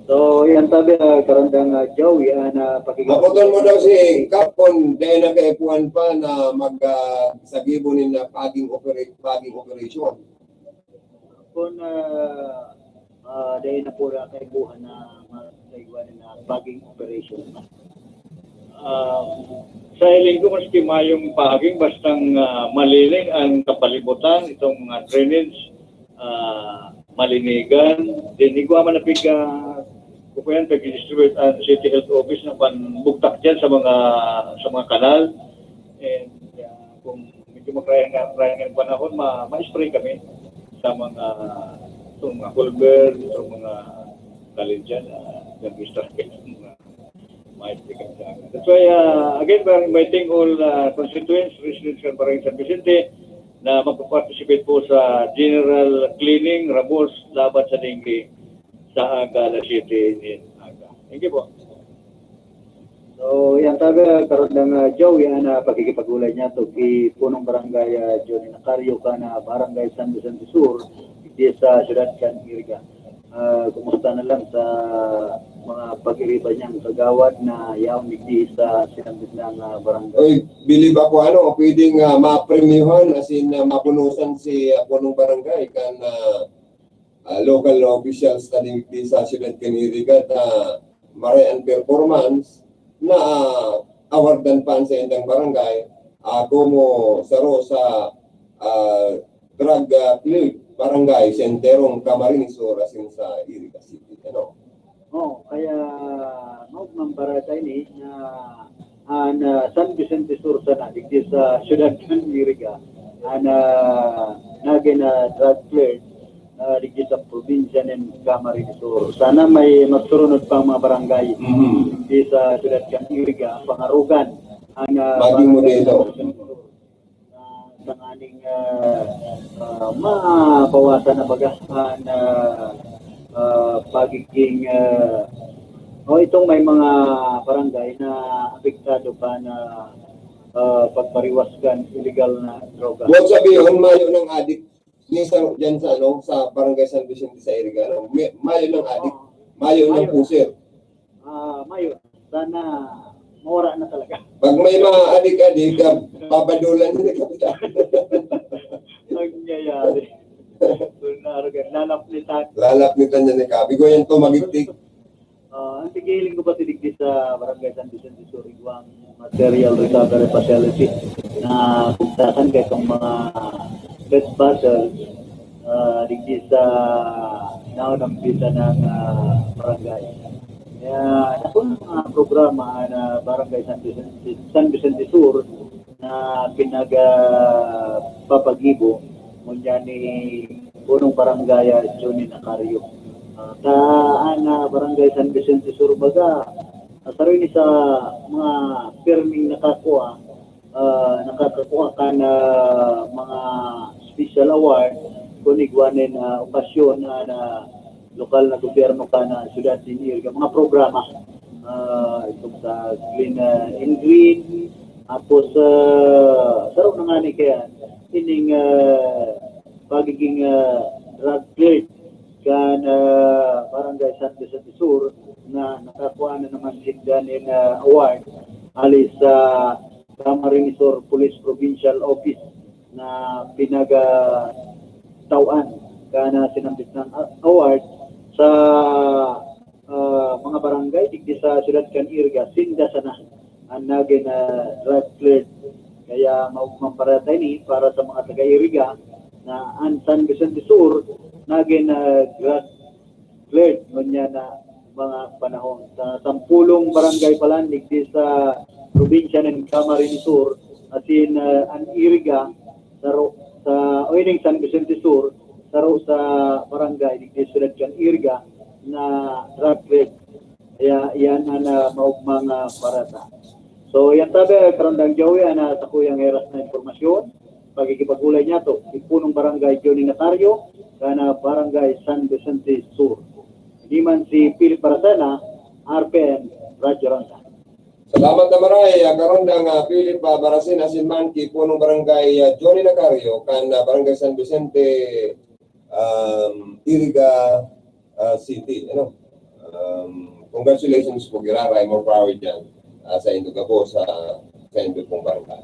So, yan tabi, ah, karandang, ah, Joey, ah, na pakikipag- Makoton mo daw si Kap kung dahil na kaipuhan pa na mag, ah, sagibo nin, ah, fogging opera-, fogging operation. Kung, ah, ah, dahil na po na kaipuhan na mag-, kaipuhan na fogging operation. Ah, sa hiling ko, maski mayong fogging, bastang, ah, maliling ang kapalibutan, itong mga drainage, ah, malinigan. Then, igwa man na pig, ah, kukuyan, pag-distribute ang City Health Office na panbugtak dyan sa mga, sa mga kanal. And, ah, kung medyo magrayang, magrayang ang panahon, ma-, ma-spray kami sa mga, sa mga culvert, sa mga kalin dyan, ah, nag-distract kami sa mga ma-spray kami sa akin. That's why, ah, again, we're inviting all, ah, constituents, residents ng Barangay San Vicente na magpa-participate po sa general cleaning, rabos, laban sa dengue sa aga, alas siyete ng aga. Thank you po. So, yan tabi, karon lang, ah, Joey, yan, ah, pakikipag-ulay niya to ki punong barangay, ah, Johnny Nacario, kan, ah, Barangay San Vicente Sur, di sa siyudad kan Iriga. Ah, kumusta na lang sa mga pag-iriba niyang kagawad na yaon digdi sa sinambit niyang, ah, barangay? Oy, bilib ako, ano, pwedeng, ah, mapremyuhan, as in, ah, mabonusan si, ah, punong barangay, kan, ah, ah, local na officials na digdi sa siyudad kan Iriga ta maray an performance na, ah, awardan pa an saindang barangay, ah, komo saro sa, ah, drug, ah, cleared barangay sa enterong Camarines Sur asin sa Iriga City. Ano? Oo, kaya maugmang bareta ini na an, ah, San Vicente Sur sana, digdi sa siyudad kan Iriga, an, ah, nagin, ah, drug cleared, ah, digdi sa probinsya nin Camarines Sur. Sana may magsurunod pang mga barangay Mhm. digdi sa siyudad kan Iriga, pangarogan an, ah, Maging barangay modelo. San Vicente Sur. Ah, tanganing, ah, ah, mabawasan na baga an, ah, ah, pagiging, ah, o itong may mga barangay na apektado pa na, ah, pagpariwas kan illegal na droga. Buot sabihon, mayo nang adik ni sa, dyan sa, ano, sa Barangay San Vicente sa Iriga, ano? May, mayo nang adik, Oo. mayo nang Mayo. pusher. Ah, mayo. Sana mawara na talaga. Pag may mga adik-adik, ah, papadulan na ni Kapitan. Nangyayari. Kung narogan, lalapnitan. Lalapnitan niya ni Kapi. Goyan to, magigtik. Ah, ang tigiling ko pa si digdi sa Barangay San Vicente Sur, igwang material recovery facility na kung saan kaitong mga pet bottles, ah, digdi sa naon ang pita ng, ah, barangay. Kaya, ako ang mga programa na Barangay San Vicente, San Vicente Sur na pinag, ah, papagibo ngunyan ni Punong Barangay, ah, Johnny Nacario. Ah, ta, an, ah, Barangay San Vicente Sur baga, ah, saro ini sa mga pirming nakakua, ah, nakakakua kan, ah, mga special award kun igwa nin, ah, okasyon na, na lokal na gobyerno kan, ah, siyudad nin Iriga, mga programa. Ah, itong sa Clean, ah, and Green, tapos, ah, saro na nga ni kaya, ining, ah, pagiging, ah, drug cleared kan, ah, Barangay San Vicente Sur na nakakuha na naman sinda nin, ah, award hali sa Camarines Sur Police Provincial Office na pinagtawaan kan, ah, sinambit na award sa, ah, mga barangay digdi sa siyudad kan Iriga, sinda sana ang nagin na drug cleared. Kaya maugmang parata ini para sa mga taga-Iriga na ang San Vicente Sur nagin na drug cleared ngunyan na mga panahon. Sa sampulong barangay palan digdi sa probinsya ng Camarines Sur, asin ah, ang Iriga, saro sa, o ining San Vicente Sur, saro sa barangay digdi sa syudad kan Iriga na drug cleared. Kaya iyan ang ah, maugmang ah, parata. So, yan tabi, Karandang Joey, ang ah, sakuyang heras na impormasyon. Pakikipag-ulay niyato, si Punong Barangay Johnny Natario, kan ah, Barangay San Vicente Sur. Ini man si Philip Baracena, R P N, Radyo Randa. Salamat na maray, ah, Karandang ah, Philip ah, Baracena, asin man ki Punong Barangay ah, Johnny Natario, kan ah, Barangay San Vicente, um, Iriga ah, City. Ano? Um, congratulations po, Giraray, more power dyan ah, sa indo gabo, sa, sa indo pong barangay.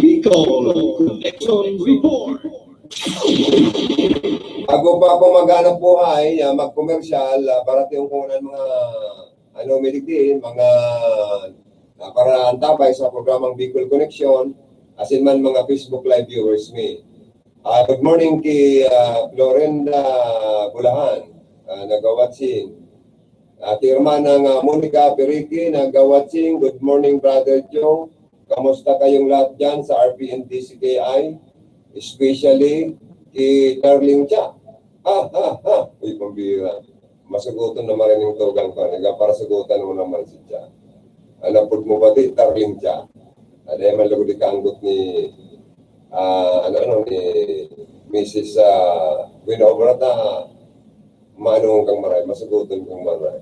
Bicol Connection Report. Bago pa ako maghanap buhay, ah, mag-commercial, ah, parating ko ng mga, ano, miligdi, mga, ah, para antabay sa programang Bicol Connection, asin man mga Facebook Live viewers mi. Ah, good morning ki, ah, Florenda Bulahan, ah, nagawatching. Ah, ki Hermana nga Monica Perique, nagawatching. Good morning, Brother Joe. Kamusta kayong lahat dyan sa R P N D C K I? Especially ki Darling Cha. Ha, ha, ha. Uy, pambira. Masugoton na marining tugang ko. Nagaparasagotan mo naman si Cha. Ano, pud mo pati, Darling Cha. Ano, man lugod ikanggot ni, ah, ano, ano, ni Missus ah, Buena Obra ta, maano kang maray, masugoton kang maray.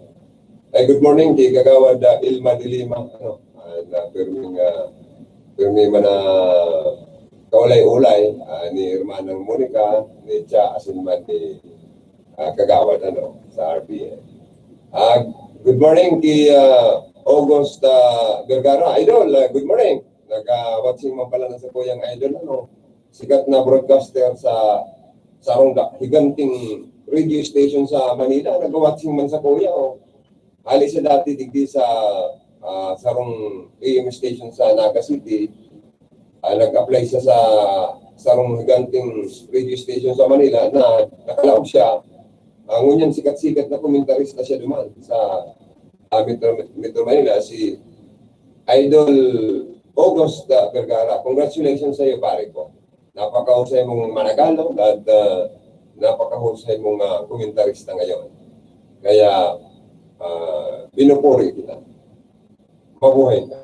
Ay, good morning, kay Kagawad ah, Ilma de Lima, ano, ah, na pirming, ah, pirmi man na kaulay-ulay, ah, ni Hermanang Monica, ni Cha, asin man ni, ah, Kagawad, ano, sa R P N. Ah, good morning kay, ah, August, ah, Vergara. Idol, ah, good morning. Nagawatching man pala na sa kuyang idol, ano, sikat na broadcaster sa sarong da-, higanting radio station sa Manila. Nagawatching man sa kuya, oh. Hali siya dati digdi sa, ah, sarong A M station sa Naga City. Ah, nag-apply siya sa sarong higanting radio station sa Manila na nakalaog siya. Ah, ngunyan sikat-sikat na komentarista siya duman sa, ah, Metro, Metro Manila, si Idol August, ah, Vergara. Congratulations sa iyo, pare ko. Napakahusay mong managalog at, ah, napakahusay mong, ah, komentarista ngayon. Kaya, ah, pinupuri kita. Mabuhay ka.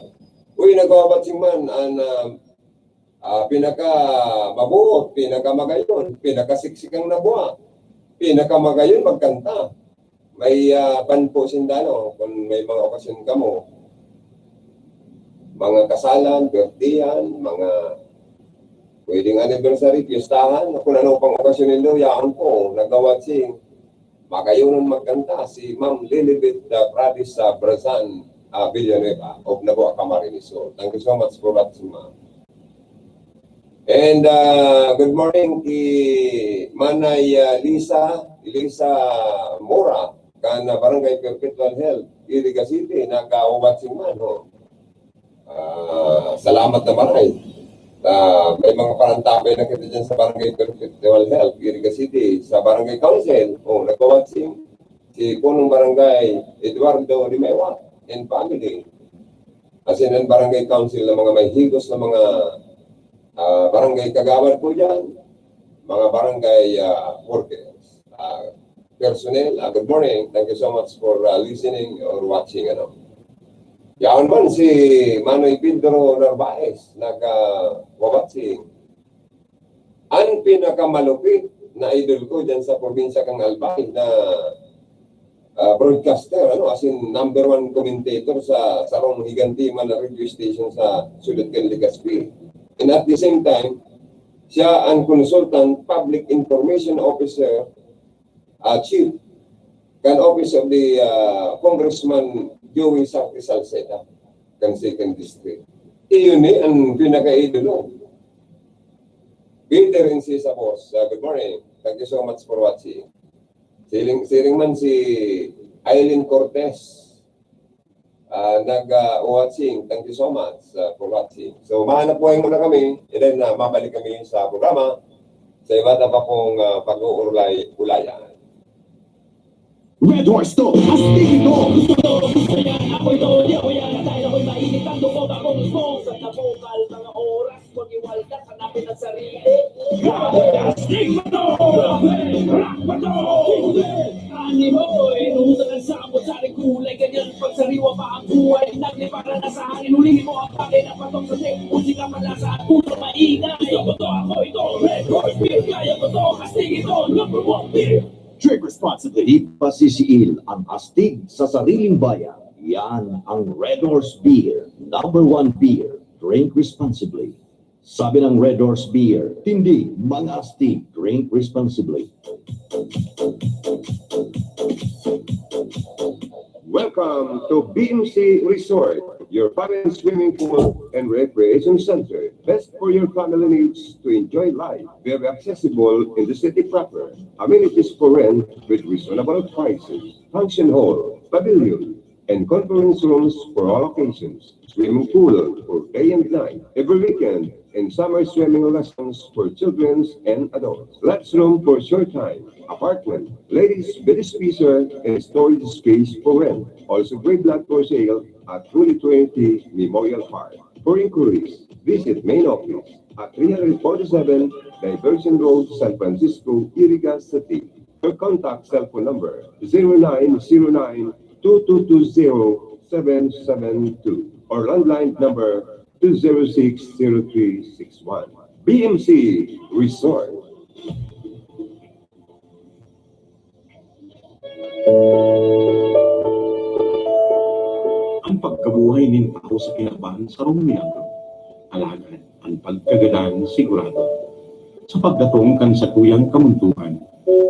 Uy, nagwawatching man, an, ah, ah, pinaka mabuot, pinaka magayon, pinaka siksik ang nabua, pinaka magayon magkanta. May, ah, ban po sinda, no? Kung may mga okasyon kamo, mga kasalan, birthdayan, mga pwedeng anniversary, piyestahan, kung ano pang okasyon nindo, yaon po, nagawatching. Magayon magkanta si Ma'am Lilibet, ah, Pradis sa Brazan, ah, Villanueva of Nabua, Camarines Sur. Thank you so much for watching, ma'am. And, ah, good morning ki Manay, ah, Lisa, Lisa Mora, kan, ah, Barangay Perpetual Health, Iriga City, nagka-watching man, ho. Ah, salamat na maray. Ah, may mga parantabay na kita dyan sa Barangay Perpetual Health, Iriga City, sa Barangay Council, oh, nagka-watching si Punong Barangay Eduardo Limewa and family. Asin ang Barangay Council na mga may higos na mga, ah, barangay kagawad po dyan, mga barangay, ah, workers, ah, personnel. Ah, good morning. Thank you so much for, ah, listening or watching, ano. Yaon man si Manoy Pedro Narvaez, nag, ah, wa-watching. An pinakamalupit na idol ko dyan sa probinsya kang Albay na, ah, broadcaster, ano, as in, number one commentator sa sarong higanti man na radio station sa Siyudad kan Legazpi. And at the same time, siya ang consultant public information officer, ah, chief, kan office of the, ah, Congressman Joey Sarque Salceda, kan second district. Iyon ni ang pinakaidolo. Peter Encisa, boss. Ah, good morning. Thank you so much for watching. Siring, siring man si Aileen Cortez. Ah, nag, ah, watching. Thank you so much, ah, for watching. So, mahanap buhay muna kami, and then, ah, mabalik kami sa programa sa iba't iba pong, ah, pag-uurlay-ulayan. Red Horse to, astig ito! Gusto ko, gusto yan, ako ito, di ako yan. Dahil ako'y mainit ang dugo, bagong smoke sa tabukal, mga oras, maghiwaldas, hanapin ang sarili. Grabe, astig mo to! Rock mo to! Animo, inuusan ang sabot sa aking kulay, ganyan pagsariwa pa ang buhay. Naglipara na sa hangin, hulihin mo ang bagay na patok sa tape. Musika pala sa ulo, maingay. Gusto ko to, ako ito, Red Horse Beer, kaya ko to, astig ito, number one beer. Drink responsibly. Di pasisiil ang astig sa sariling bayan. Yan ang Red Horse Beer, number one beer. Drink responsibly. Sabi ng Red Horse Beer, tindi, mga astig, drink responsibly. Welcome to B M C Resort, your family swimming pool and recreation center. Best for your family needs to enjoy life. Very accessible in the city proper. Amenities for rent with reasonable prices. Function hall, pavilion, and conference rooms for all occasions. Swimming pool for day and night, every weekend and summer swimming lessons for children and adults. Lots room for short time, apartment, ladies bed spacer, and storage space for rent. Also, gray block for sale at twenty twenty Memorial Park. For inquiries, visit main office at three hundred forty-seven Diversion Road, San Francisco, Iriga City. Or contact cell phone number zero nine zero nine two two two zero seven seven two or landline number two zero six zero three six one. B M C Resort. Ang pagkabuhay nin tawo sa kinaban, sarong milagro. Alagad, an pagkagadan sigurado. Sa pagdatong kan satuyang kamundoan,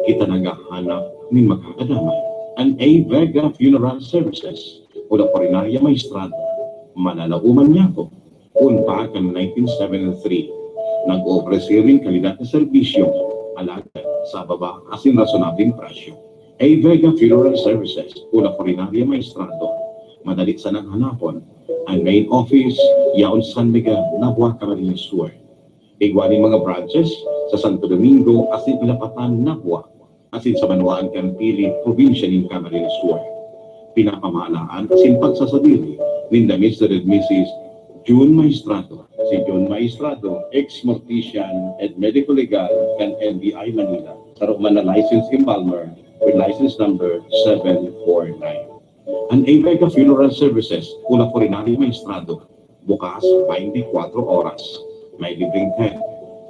kita naghahanap nin makakadamay. An A Vega Funeral Services o Laporinarya Maestrado, manalauman niyato. Kun pa kan nineteen seventy-three, nag-oofreser nin kalidad na serbisyo, alagad sa baba asin rasonableng presyo. A Vega Funeral Services o Laporinarya Maestrado, madali sanang hanapon. An main office, yaon sa San Miguel, Nabua, Camarines Sur. Igwa nin mga branches sa Santo Domingo asin Ilapatan, Nabua, asin sa banwaan kan Pili, probinsya nin Camarines Sur. Pinapamahalaan asin pagsasadiri ninda Mister and Missus June Maestrado. Si June Maestrado, ex-mortician and medico legal kan N B I Manila, saro man na licensed embalmer with license number seven four nine. An A Vega Funeral Services o Laporinarya Maestrado, bukas twenty-four oras. May libreng tent,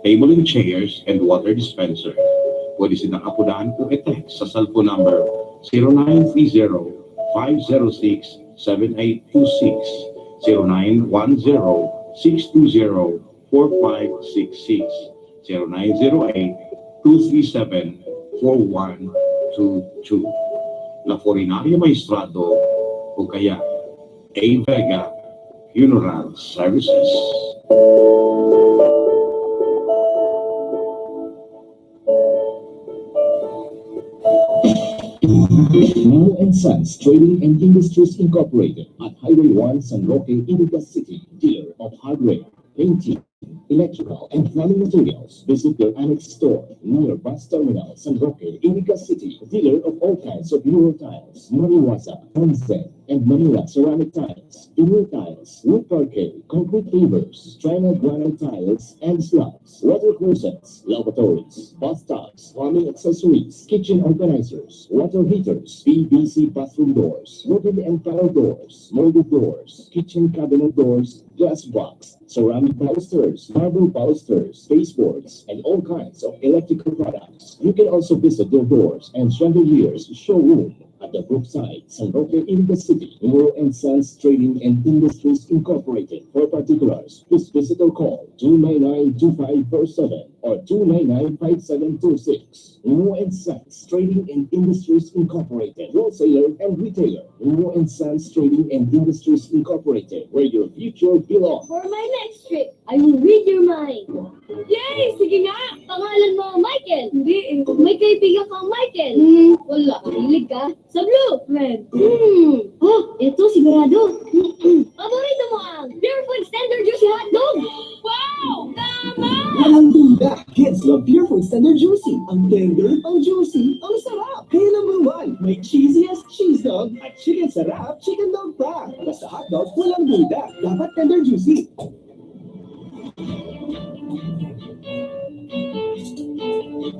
table and chairs, and water dispenser. Pwede sindang apodan o i-text sa cellphone number zero nine three zero, five zero six, seven eight two six, zero nine one zero, six two zero, four five six six, zero nine zero eight, two three seven, four one two two. Laporinarya Maestrado o kaya A Vega Funeral Services. Nemo and Sons Trading and Industries Incorporated at Highway one, San Roque, Iriga City, dealer of hardware, painting, electrical, and plumbing materials. Visit their annex store near bus terminal, San Roque, Iriga City, dealer of all kinds of Euro tiles, Mariwaza, Tanzan, and Manila ceramic tiles, inner tiles, wood parquet, concrete pavers, China granite tiles, and slabs, water closets, lavatories, bathtubs, plumbing accessories, kitchen organizers, water heaters, P V C bathroom doors, wooden and panel doors, molded doors, kitchen cabinet doors, glass box, ceramic balusters, marble balusters, baseboards, and all kinds of electrical products. You can also visit their doors and chandeliers showroom at the Brookside, San Roque, Iriga City. Nemo and Sons Trading and Industries Incorporated. For particulars, please visit or call two nine nine two five four seven or two nine nine five seven two six. Nemo and Sons Trading and Industries Incorporated, wholesaler and retailer. Nemo and Sons Trading and Industries Incorporated, where your future belongs. For my next trip, I will read your mind. Yay! Sige nga! Pangalan mo, Michael? Hindi eh. May kaibigan kang Michael? Hmm, wala. Hilig ka? Sa blue, red. Mm. Oh, ito sigurado. Mm-mm. Paborito mo ang Pure Foods Tender Juicy Hotdog? Wow! Tama! Walang duda, kids love Pure Foods Tender Juicy. Ang tender, ang juicy, ang sarap. Kaya number one, may cheesiest cheese dog at chicken sarap, chicken dog pa. Basta hotdog, walang duda. Dapat tender juicy.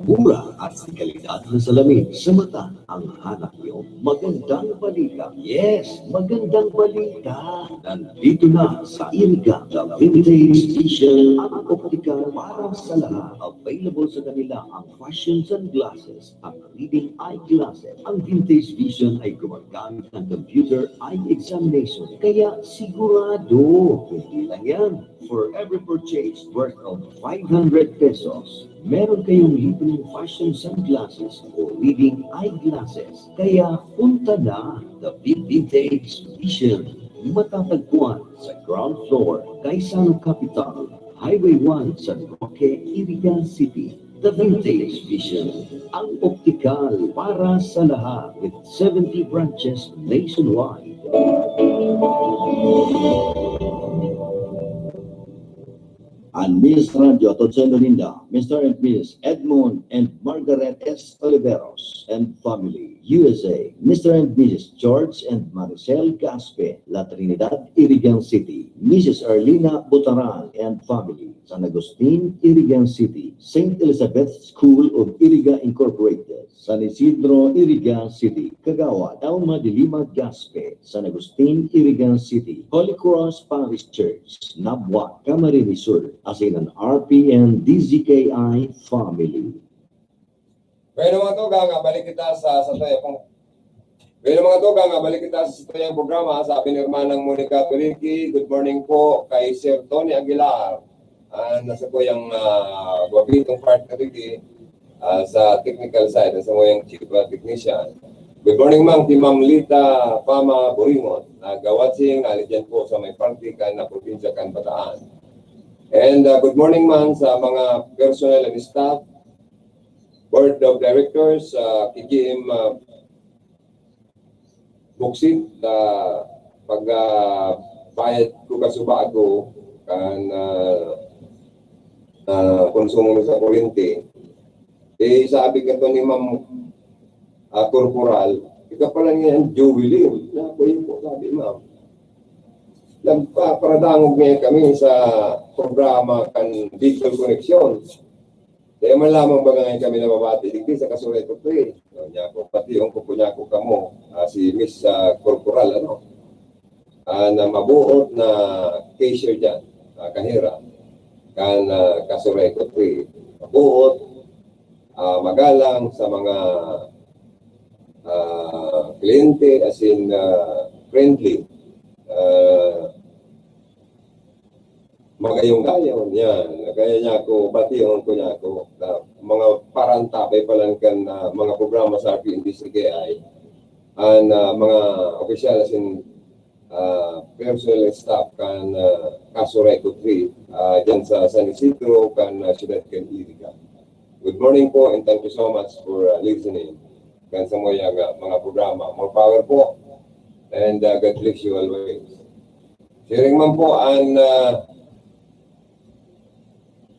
Mura at may kalidad na salamin sa mata ang hanap niyo. Magandang balita. Yes, magandang balita. Nandito na sa Iriga, The Vintage Vision, ang optical para sa lahat. Available sa kanila ang fashion sunglasses at reading eyeglasses. Ang Vintage Vision ay gumagamit ng computer eye examination, kaya sigurado. Hindi lang yan. For every purchase worth of five hundred pesos, meron kayong libreng fashion sunglasses o reading eyeglasses. Kaya punta na, The Vintage Vision. Matatagpuan sa ground floor, Gaisano Capital, Highway one, San Roque, Iriga City. The Vintage Vision, ang optical para sa lahat, with seventy branches nationwide. An Miss Radyo atod saindo ninda, Mister and Miss Edmond and Margaret S. Oliveros and family, U S A, Mister and Missus George and Maricel Gaspe, La Trinidad, Irigan City, Missus Arlina Butaran and family, San Agustin, Irigan City, Saint Elizabeth School of Iriga Incorporated, San Isidro, Irigan City, Kagawad Elma de Lima Gaspe, San Agustin, Irigan City, Holy Cross Parish Church, Nabua, Camarines Sur, asin an R P N D Z K I family. Bueno, mga tugang, ah, balik kita sa, sa tuya pong, bueno, mga tugang, ah, balik kita sa tuyang programa. Sabi ni Hermanang Monica Turinki, "Good morning po kay Sir Tony Aguilar." Ah, nasa po yung, ah, Guapitong part na dito, ah, sa technical side, nasa mo yung chief, ah, technician. Good morning, ma'am, kay Ma'am Lita Pama Boringon. Nagawat sing, ali dyan po sa may parte kan na probinsya kan Bataan. And, ah, good morning, ma'am, sa mga personnel and staff, board of directors, ah, kay G M, ah, Buksit, ah, pag, ah, bayad ko kasuba ako, kan, ah, ah, konsumo mi sa kuryente. Eh, sabi ka to ni Ma'am, ah, Corporal, "Ika pala niya ang Joey Lim." "Ako yun po," sabi, "Ma'am." Nagpaparadangog ngayon kami sa programa kan Digital Connection. Kaya man lamang baga ngayon kami nababati digdi sa Kasuray ko, pre. Niya ako, pati yung kuko niya ako kamo, ah, si Miss, ah, Corporal, ano, ah, na mabuot na cashier dyan, ah, kahira. Kan, ah, Kasuray ko, pre. Mabuot, ah, magalang sa mga, ah, kliyente, as in, ah, friendly. Ah, magayong-gayong, yan. Kaya niya ako, bation ko niya ako, na mga parantabay pa lang kan, ah, mga programa sa R P N D C K I, an, ah, mga opisyal, as in, ah, personnel and staff kan, ah, Caso Reco three, ah, dyan sa San Isidro, kan, ah, siyudad kan Iriga. Good morning po and thank you so much for, ah, listening kan sa mga, mga programa. More power po and, ah, God bless you always. Siring man po an, ah,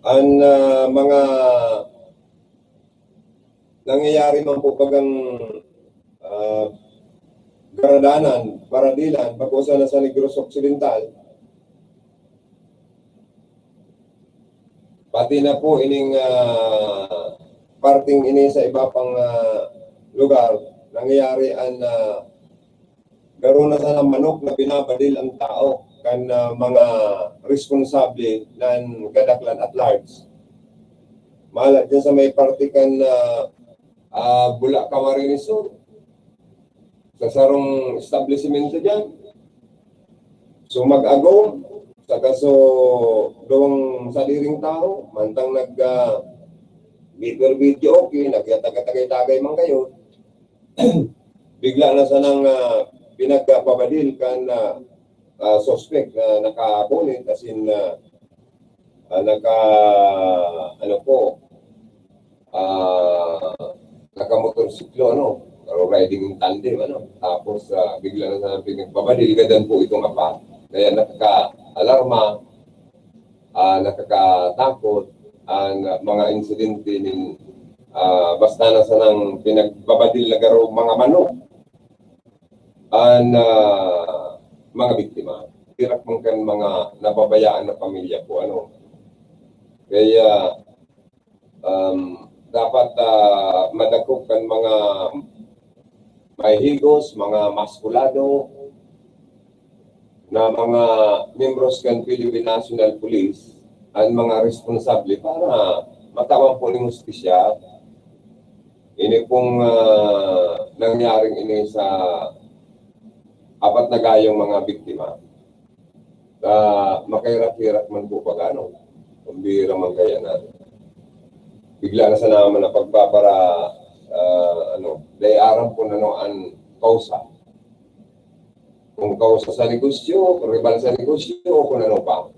an, ah, mga nangyayari man po bagang, ah, garadanan, baradilan, pag-usa na sa Negros Occidental, pati na po ining, ah, parting ini sa iba pang, ah, lugar, nangyayari an, ah, garo na sana manok na binabadil ang tao kan, ah, mga responsable nan kadaklan at large. Malat dyan sa may parte kan, ah, ah, Bula, Camarines Sur. Sa sarong establisimento dyan. So, mag-agom, saka so, duwang sadiring tao, mantang nag, ah, video, video, okay, nagyatagay-tagay man kayo. Bigla na sanang, ah, pinagpabadil kan, ah, ah, suspect na naka-bonnet, as in, ah, ah, naka, ano po, ah, naka-motorsiklo, ano. Pero riding in tandem, ano? Tapos, ah, bigla na sa pinagbabadil, gadan po itong apat. Kaya nakaka-alarma, ah, nakakatakot ang mga insidente nin, ah, basta na sanang pinagbabadil na garo mga manok an, ah, mga biktima. Pirak man kan mga napabayaan na pamilya po, ano. Kaya, um, dapat, ah, madakop kan mga mahihigos, mga maskulado na mga miyembros kan Philippine National Police, an mga responsable para matawan po nin hustisya. Ini pong, ah, nangyaring ini sa apat na gayong mga biktima. Ah, makahirak-hirak man po pag ano, kung bira man kaya na bigla na sana man na pagpapara-, ah, ano, dai aram kung ano an kausa. Kung kausa sa negosyo, kung rival sa negosyo, o kung ano pa.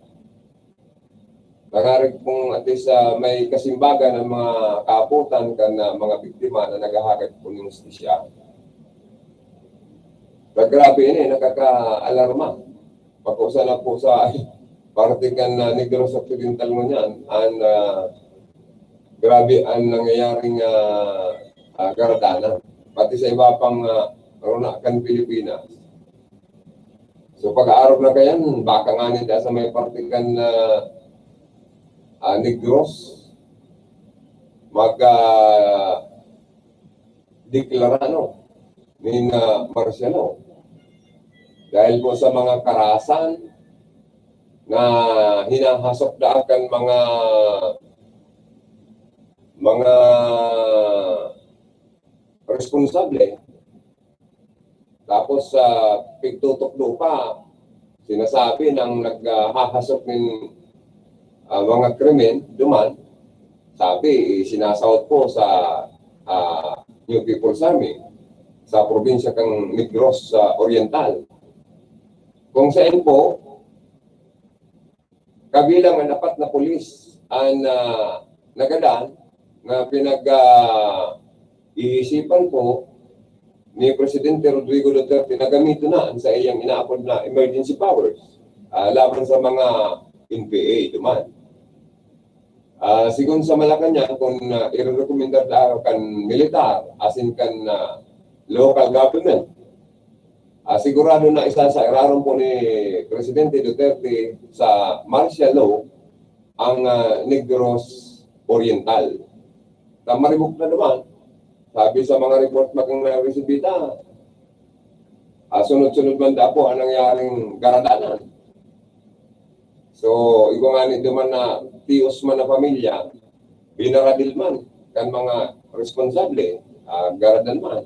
Nangarig kung at least, ah, may kasimbagan ang mga kaapotan kan, ah, mga biktima na naghahagad po nin hustisya. Pag grabe ini, nakakaalarma. Pag-usa na po sa parte kan, ah, Negros Occidental ngunyan, an, ah, grabe an nangyayaring, ah, ah, karadanan. Pati sa iba pang, ah, rona kan Pilipinas. So, pag-aarog na kayan, baka ngani da sa may parte kan, ah, ah, Negros, mag, ah, deklara, no, nin, ah, martial law. Dahil po sa mga karahasan na hinahasok da kan mga, mga responsable, tapos, ah, pigtutukdo pa, sinasabi ng naghahasok nin, ah, mga krimen duman, sabi, isinasahod po sa, ah, New People's Army sa probinsya kan Negros, ah, Oriental. Kung saen po, kabilang an apat na pulis an, ah, nagadan na pinag, ah, iisipan po ni Presidente Rodrigo Duterte na gamiton na an saiyang inaapod na emergency powers, ah, laban sa mga N P A duman. Ah, sigon sa Malacañang, kun, ah, irerekomendar daw kan militar asin kan, ah, local government, ah, sigurado na isasararom po ni Presidente Duterte sa martial law ang, ah, Negros Oriental. Ta maribok na naman, sabi sa mga report na kang naresibita, ah, sunod-sunod man daw po ang nangyaring karadanan. So, igwa ngani duman na tios man na pamilya, binaradil man kan mga responsable, ah, garadan man.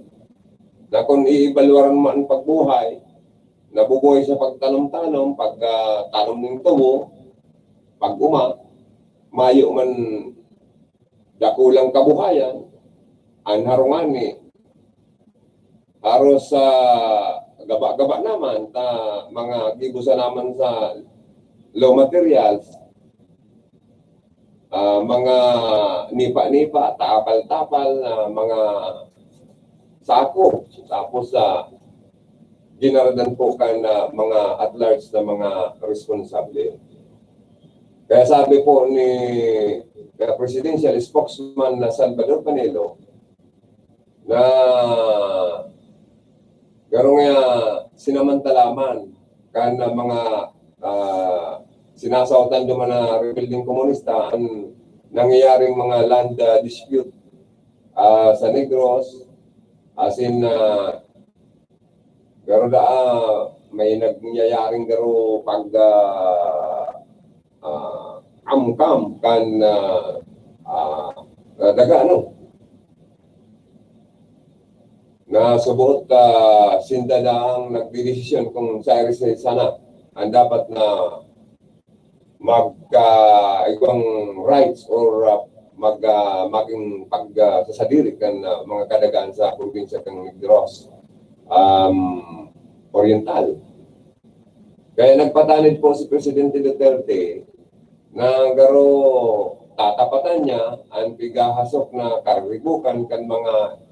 Na kun iibalwaran man pagbuhay, nabubuhay sa pagtanom-tanom, pag, ah, tanom nin tubo, pag-uma, mayo man dakulang kabuhayan, an harong ngani, haros sa gaba-gaba naman, ta mga gibo sa naman sa raw materials, ah, mga nipa-nipa, tapal-tapal, ah, mga sako. Tapos, ah, ginaradan po kan, ah, mga at large na mga responsable. Kaya sabi po ni, ah, Presidential Spokesman na Salvador Panelo na garo nga sinamantalaman kan, ah, mga, ah, sinasaotan duman na rebelde komunista an nangyayaring mga land, ah, dispute, ah, sa Negros, asin, ah, garo da, ah, may nangyayaring garo pag, ah, ah, amkam kan, ah, ah, daga, ano? Na sa buot, ah, sinda na ang nagdedesisyon kung siya sana ang dapat na magka-, igwang rights or, ah, mag-, ah, maging pag, ah, sasadiri kan, ah, mga kadagaan sa probinsya kan Negros, um, Oriental. Kaya nagpatanid po si Presidente Duterte na garo tatapatan niya an pigahasok na karibukan kan mga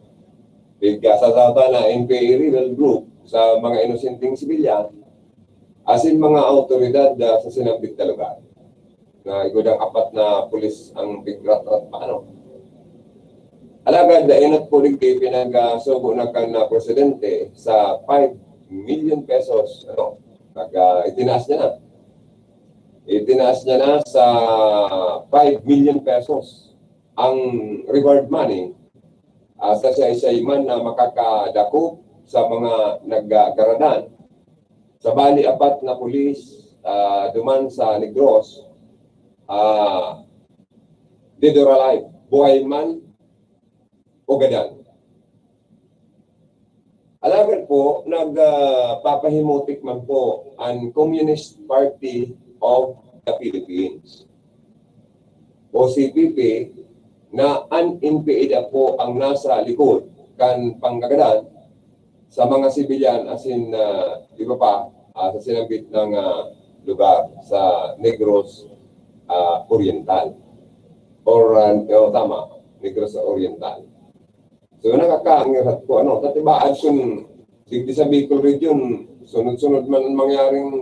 Pigkasasautan na N P A rebel group sa mga inosenteng sibilyan, asin mga awtoridad, ah, sa sinambit na lugar, na igwa dang apat na pulis ang pigratrat pa, ano. Alagad, ah, inot po digdi, pinagsugo na kan, ah, presidente sa five million pesos, ano, nag, ah, itinaas niya na. Itinaas niya na sa five million pesos ang reward money, ah, sa siisay man na makakadakop sa mga naggagaradan. Sa bali, apat na pulis, ah, duman sa Negros, ah, dead or alive, buhay man o gadan. Alagad po, nag, ah, papahimutik man po an Communist Party of the Philippines o C P P, na an N P A po ang nasa likod kan panggagadan sa mga sibilyan asin, ah, iba pa, ah, sa sinambit na, ah, lugar sa Negros, ah, Oriental. Or, ah, oh, tama, Negros Oriental. So, nakakaangirat po, ano, ta tibaad kun digdi sa Bicol Region, sunod-sunod man an mangyaring,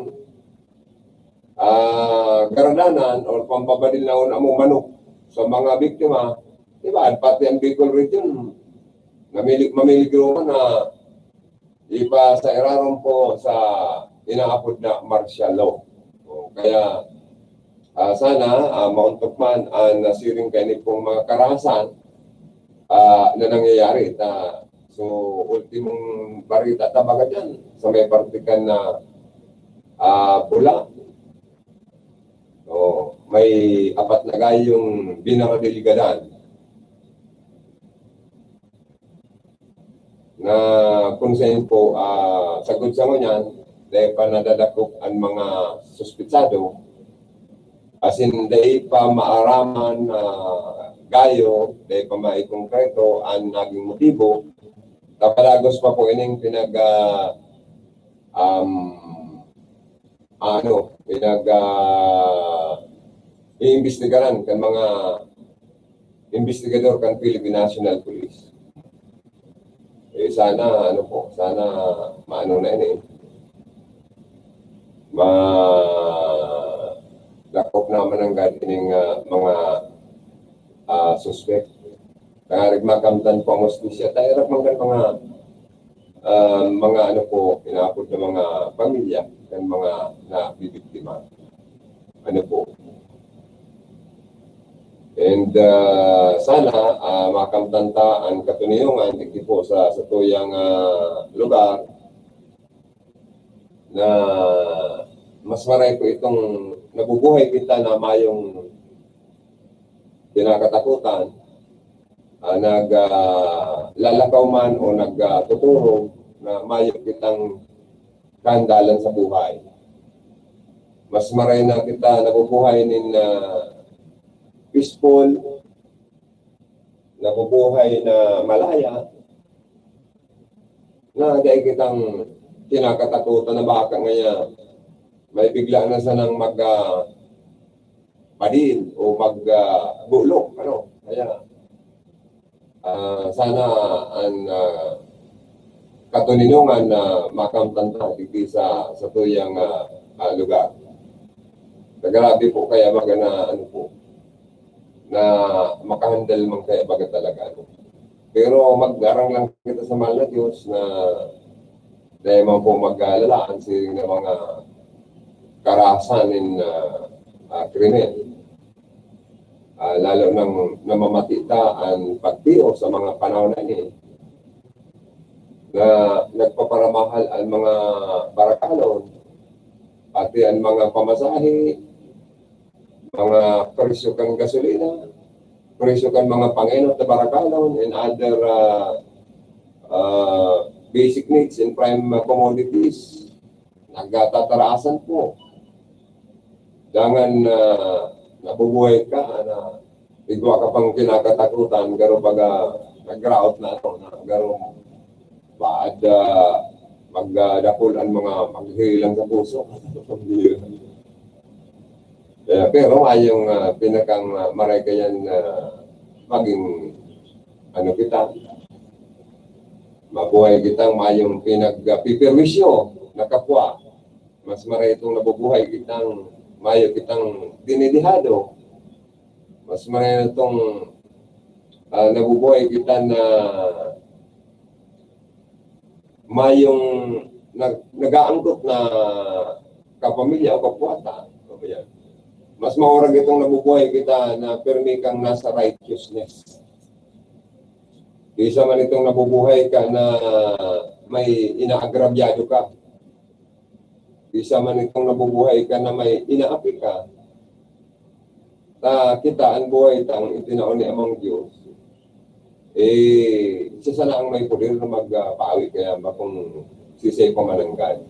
ah, garadanan or pampabadil na amo manok sa mga biktima, tibaad pati ang Bicol Region, namili-, mamiligro man na ipa sa irarom po sa inaapod na martial law. O, kaya, ah, sana, ah, maontok man an nasiring kaini pong mga karahasan, ah, na nangyayari. Ta, so, ultimong barita ta baga diyan, sa may parte kan na, ah, Bula. O, may apat na gayong binaradil gadan. Na kun saen po, ah, sagkod sa ngunyan, dai pa nadadakop an mga suspetsado, asin dai pa maaraman na gayo, dai pa maikongkreto an naging motibo, ta padagos pa po ining pinag, ah, um, ano, pinag, ah, iimbestigaran kan mga imbestigador kan Philippine National Police. Eh, sana, ano po, sana maano na ini, eh. Ma-, dakop na mananggad ining, ah, mga, ah, suspek. Tangarig makamtan po ang hustisya. Ta irap man kan mga, ah, mga ano po, inaapod na mga pamilya, kan mga nabibiktima. Ano po. And, ah, sana, ah, makamtan ta an katuniyongan digdi po sa, sa tuyang, ah, lugar na mas maray po itong nabubuhay kita na mayong kinakatakutan, ah, nag, ah, lalakaw man o nag, ah, tuturog na mayo kitang kahandalan sa buhay. Mas maray na kita nabubuhay nin, ah, peaceful, nabubuhay na malaya, na dai kitang kinakatakutan na baka ngaya may bigla na sanang mag, ah, padil o mag, ah, bulok, ano. Kaya, ah, sana an, ah, katoninongan na makamtan ta digdi sa, sa tuyang, ah, ah, lugar. Grabe po kaya baga na, ano po, na makahandal man kaya baga talaga, ano. Pero mag-arang lang kita sa mahal na Diyos na dai man po mag-alala an siring na mga karahasan nin, ah, ah, krimen. Ah, lalo nang namamati ta an pagtio sa mga panahon na ini na nagpaparamahal an mga barakalon, pati an mga pamasahe, mga presyo kan gasolina, presyo kan mga pangenot na barakalon, and other, ah, ah, basic needs and prime commodities, nagtataraasan po. Dangan, ah, nabubuhay ka na igwa ka pang kinakatakutan, garo baga nagraot na, ano, na garo baad, ah, magdakul an mga maghihilang sa puso. Kaya, pero ayong, ah, pinakang, ah, maray kayan na maging, ano, kita, Mabuhay kitang mayong pinagpiperwisyo na kapwa. Mas maray itong nabubuhay kitang mayo kitang dinidihado. Mas maray itong, ah, nabubuhay kita na mayong nag-, nag-aanggot na kapamilya o kapwa ta. Ano ba yan? Mas maurag itong nabubuhay kita na pirmi kang nasa righteousness. Kaysa man itong nabubuhay ka na may inaagrabyado ka. Kaysa man itong nabubuhay ka na may inaapi ka. Ta kita, an buhay tang itinao ni Amang Dios, eh, siya sana ang may poder na magpawi kaya ba kung sisay pa mananggad.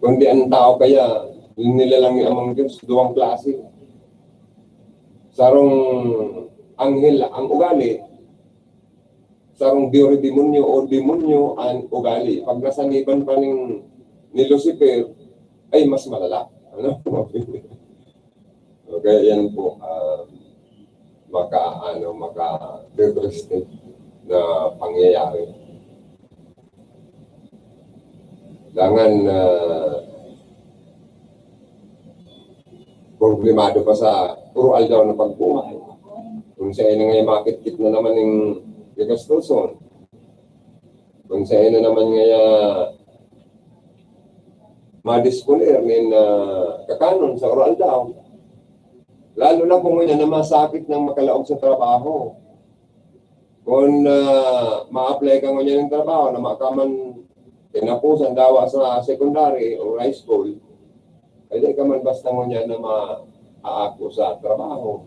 Kundi ang tao kaya, nilalang ni Amang Dios, duwang klase. Sarong anghel ang ugali, sarong diri demonyo o demonyo an ugali. Pag nasaniban pa ning, ni Lucifer, ay mas malala. Ano? Okay, yan po, ah, maka-, ano, maka-interesting na pangyayari. Dangan, ah, problemado pa sa puro aldaw na pagbuhay. Kung siya ay nangay makitkit na naman ning gagastoson. Kung siya ay na naman ngaya madisponer nin, ah, kakanon sa puro aldaw. Lalo na kung ngayon na masakit ng makalaog sa trabaho. Kung, ah, ma-apply ka ngunyan ng trabaho na makaman tinapusan dawa sa secondary o high school, ay di ka man basta ngunyan na maaako sa trabaho.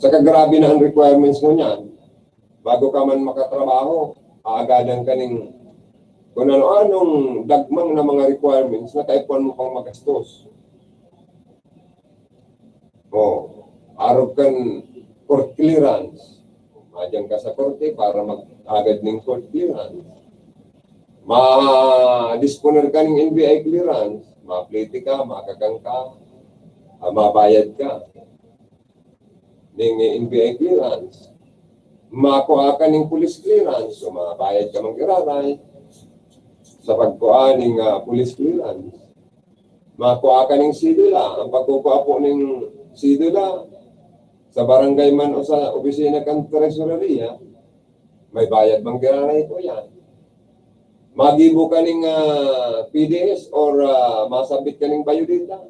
Saka grabe na ang requirements ngunyan. Bago ka man makatrabaho, aagadan ka ning kung ano-anong dagmang na mga requirements na kaipuhan mo pang magastos. Oh, arog kan court clearance. Madyan ka sa korte para mag-agad ning court clearance. Ma-disponer ka ning N B I clearance. Maplete ka, makakang ka, ah, mabayad ka ning N B I clearance. Makua ka ning police clearance, so mabayad ka mang giraray sa pagkua ning, ah, police clearance. Makua ka ning sidula. Ang pagkukua po ning sidula, sa barangay man o sa opisina kan Tresoreria, may bayad man giraray po yan. Magibo ka ning, ah, P D S or, ah, masabit ka ning biodata,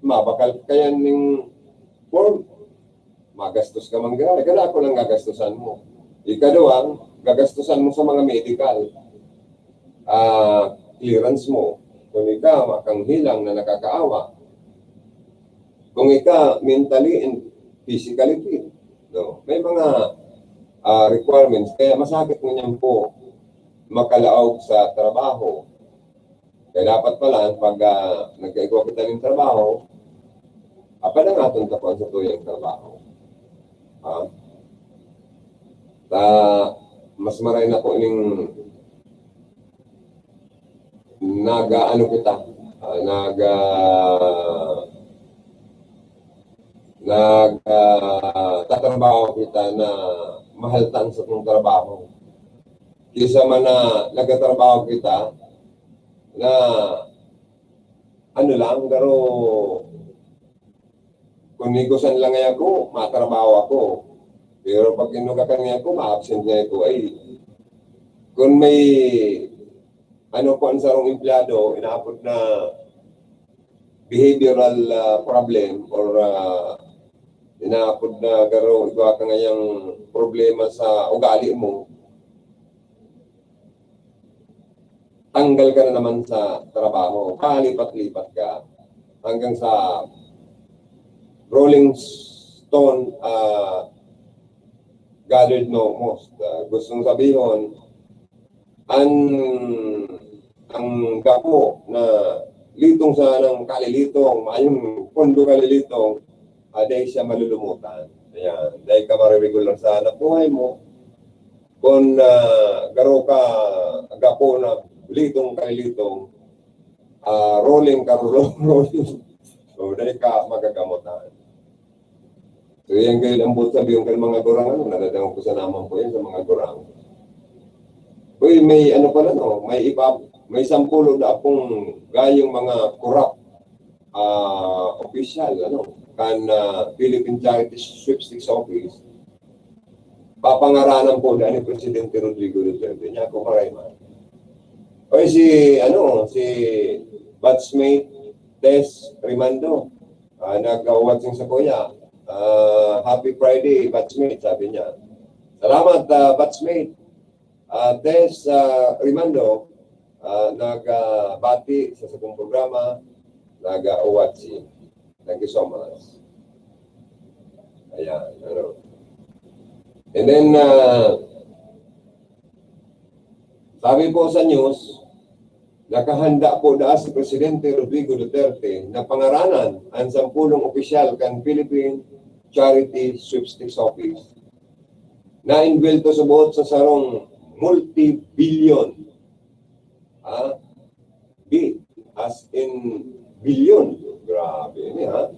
mabakal ka yan ning form. Magastos ka man giraray. Kadako lang gagastosan mo. Ikaduwang, gagastosan mo sa mga medical, ah, clearance mo. Kung ika, makanghilang na nakakaawa. Kung ika, mentally and physically fit. No? May mga, ah, requirements. Kaya masakit ngunyan po makalaog sa trabaho. Kaya dapat pala, pag, ah, nagkaigwa kita nin trabaho, apadangaton ta po an satuyang trabaho. Ha? Ta, mas maray na po ning nag-aano kita, ah, nag, ah, nag, ah, tatrabaho kita na mahal ta an satong trabaho. Kaysa man na nagtatrabaho kita na ano lang, garo, kung negosan lang ngaya ako, matrabaho ako. Pero pag inugakan ngaya ako, ma-absent ngaya ako. Ay, kung may, ano po, ang sarong empleyado, inaapod na behavioral, ah, problem or, ah, inaapod na garo, igwa ka ngayang problema sa ugali mo, tanggal ka na naman sa trabaho. Palipat-lipat ka hanggang sa rolling stone, ah, gathered no most. Ah, gustong sabihon, an, ang gapo na litong sa nang kalilitong, mayong pondo kalilitong, ah, dai siya malulumutan. Ayan. Dai ka mariregular sa hanap buhay mo. Kung, ah, garo ka gapo na litong kalilitong, ah, rolling ka, rolling. So, dai ka magagamutan. So, yan kayo ang buot sabihin kan mga gurang, ano, nadadangog ko sa naman po yan sa mga gurang. Uy, may ano pala, no? May iba, may sampulo na akong gayong mga corrupt, ah, opisyal, ano, kan, ah, Philippine Charity Sweepstakes Office. Papangaranan po na ni Presidente Rodrigo Duterte. Niya ako, maray man. Oy, si, ano, si batchmate Tess Rimando, ah, nag-watching sa kuya. Ah, "Happy Friday, batchmate," sabi niya. "Salamat, ah, batchmate." Ah, Tess, ah, Rimando, ah, nagbati sa sakong programa, nag-watching. Thank you so much. Ayan, ano. And then, ah, sabi po sa news, nakahanda po daa si Presidente Rodrigo Duterte na pangaranan an sampulong opisyal kan Philippine Charity Sweepstakes Office na inbwelto sa buot sa sarong multi-billion, ah, bi-, as in billion, grabe ini, ha,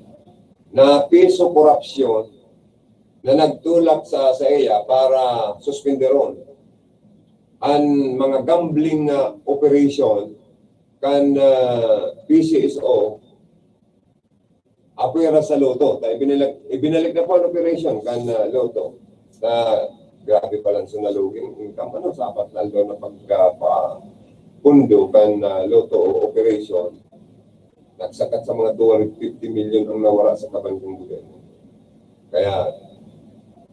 na piso korupsyon na nagtulak sa, sa iya para suspenderon an mga gambling, ah, operation kan, ah, P C S O, apwera sa Lotto. Ta ibinalik, ibinalik na po an operation kan, ah, Lotto. Ta grabe pala an sunaluging income, ano, sa apat na aldaw na pagka-, pa-, pundo kan, ah, Lotto operation. Nagsakat sa mga two hundred fifty million ang nawara sa kaban kan gobyerno. Kaya,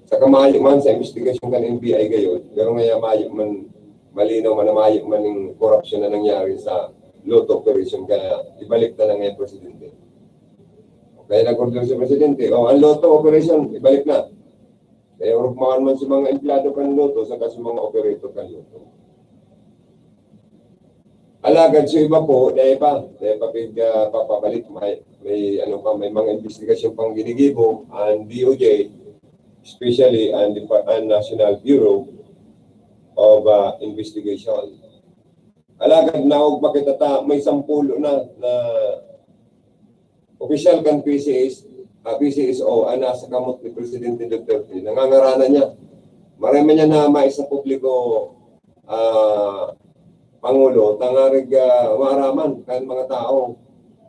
saka mayo man sa investigasyon kan N B I gayon, pero ngaya mayo man, malinaw man na mayo man ning korupsyon na nangyari sa Lotto operation, kaya ibalik na lang ngaya, Presidente. Kaya nag-order si Presidente, "O, ang Lotto operation, ibalik na." Kaya orugmaon man sa mga empleyado kan Lotto, saka sa mga operator kan Lotto. Alagad sa iba po, dai pa, dai pa pig-, ah, papabalik. May, may ano pa, may mga investigasyon pang ginigibo ang D O J, especially ang Depar-, ang National Bureau of, ah, Investigation. Alagad naog pa kita ta, may sampulo na, na opisyal kan P C S, ah, P C S O ang nasa kamot ni Presidente Duterte. Nangangaranan niya. Maray man niya na maisa publiko, ah, Pangulo, tangarig, ah, maaraman kan mga tao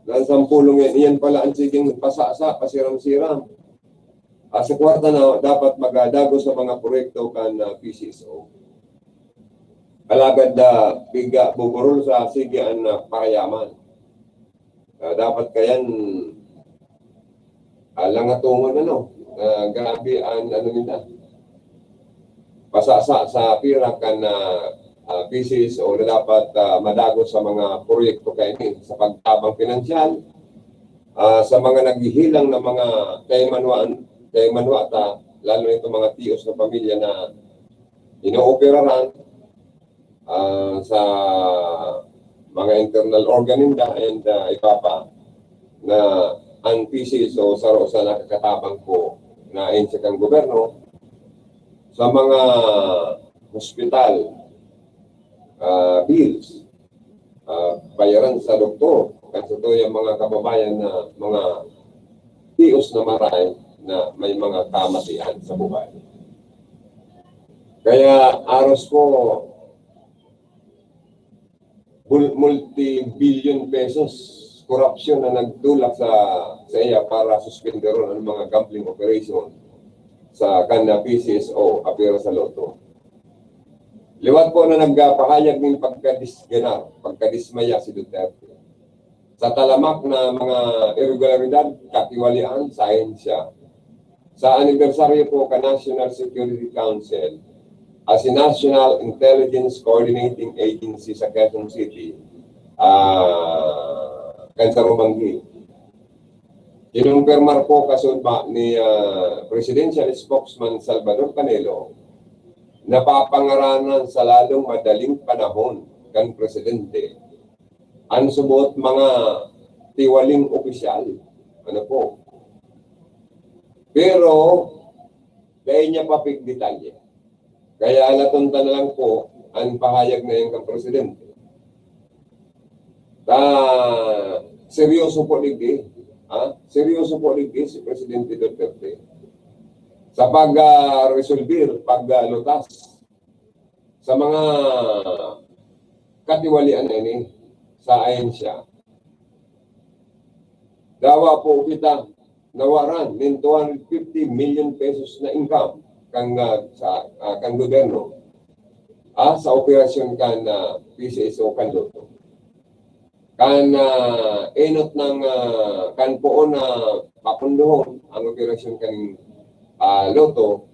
na ang sampulong yan, iyan pala ang siging pasasa, pasiram-siram. Ah, sa kwarta na dapat magadago sa mga proyekto kan, ah, P C S O. Alagad, ah, piga buburol sa sige an, ah, pakayaman. Ah, dapat kayan, ah, langatongon, ano, ah, grabe an ano nila. Pasasa sa pira kan, ah, ah, P C S O na dapat, ah, madago sa mga proyekto kaini sa pagtabang pinansyal, ah, sa mga naghihilang na mga kaimanwaan, kaimanwa ta, lalo na itong mga tios na pamilya na inooperaran, ah, sa mga internal organ ninda and, ah, iba pa, na ang P C S O saro sa nakakatabang po na ahensya kan gobyerno sa mga hospital, ah, bills, ah, bayaran sa doktor, kan satuyang mga kababayan na mga tios na maray na may mga kamatian sa buhay. Kaya aros po, bul-, multi-billion pesos korupsyon na nagtulak sa, sa iya para suspenderon ang mga gambling operation sa kan P C S O, apwera sa Lotto. Liwat po na nagpahayag nin pagkadisganar, pagkadismaya si Duterte sa talamak na mga irregularidad, katiwalian sa ahensya. Sa anibersaryo po kan National Security Council, as a National Intelligence Coordinating Agency sa Quezon City, ah, kan sarong banggi. Kinumpirmar po kasunod ba ni, ah, Presidential Spokesman Salvador Canelo na papangaranan sa lalong madaling panahon kan presidente an subot mga tiwaling opisyal. Ano po? Pero, dai niya pa pigdetalye. Kaya alaton ta na lang po an pahayag na yan kan presidente. Ta, seryoso po digdi, ha? Seryoso po digdi si Presidente Duterte sa pag, ah, resolver, pag, ah, lutas sa mga katiwalian na ini sa ahensya. Dawa po kita nawaran nin two hundred fifty million pesos na income kan, ah, sa, ah, kan gobyerno, ah, sa operasyon kan, ah, P C S O kan Lotto. Kan, ah, enot nang, ah, kan poon na papundohon ang operasyon kan, ah, Lotto,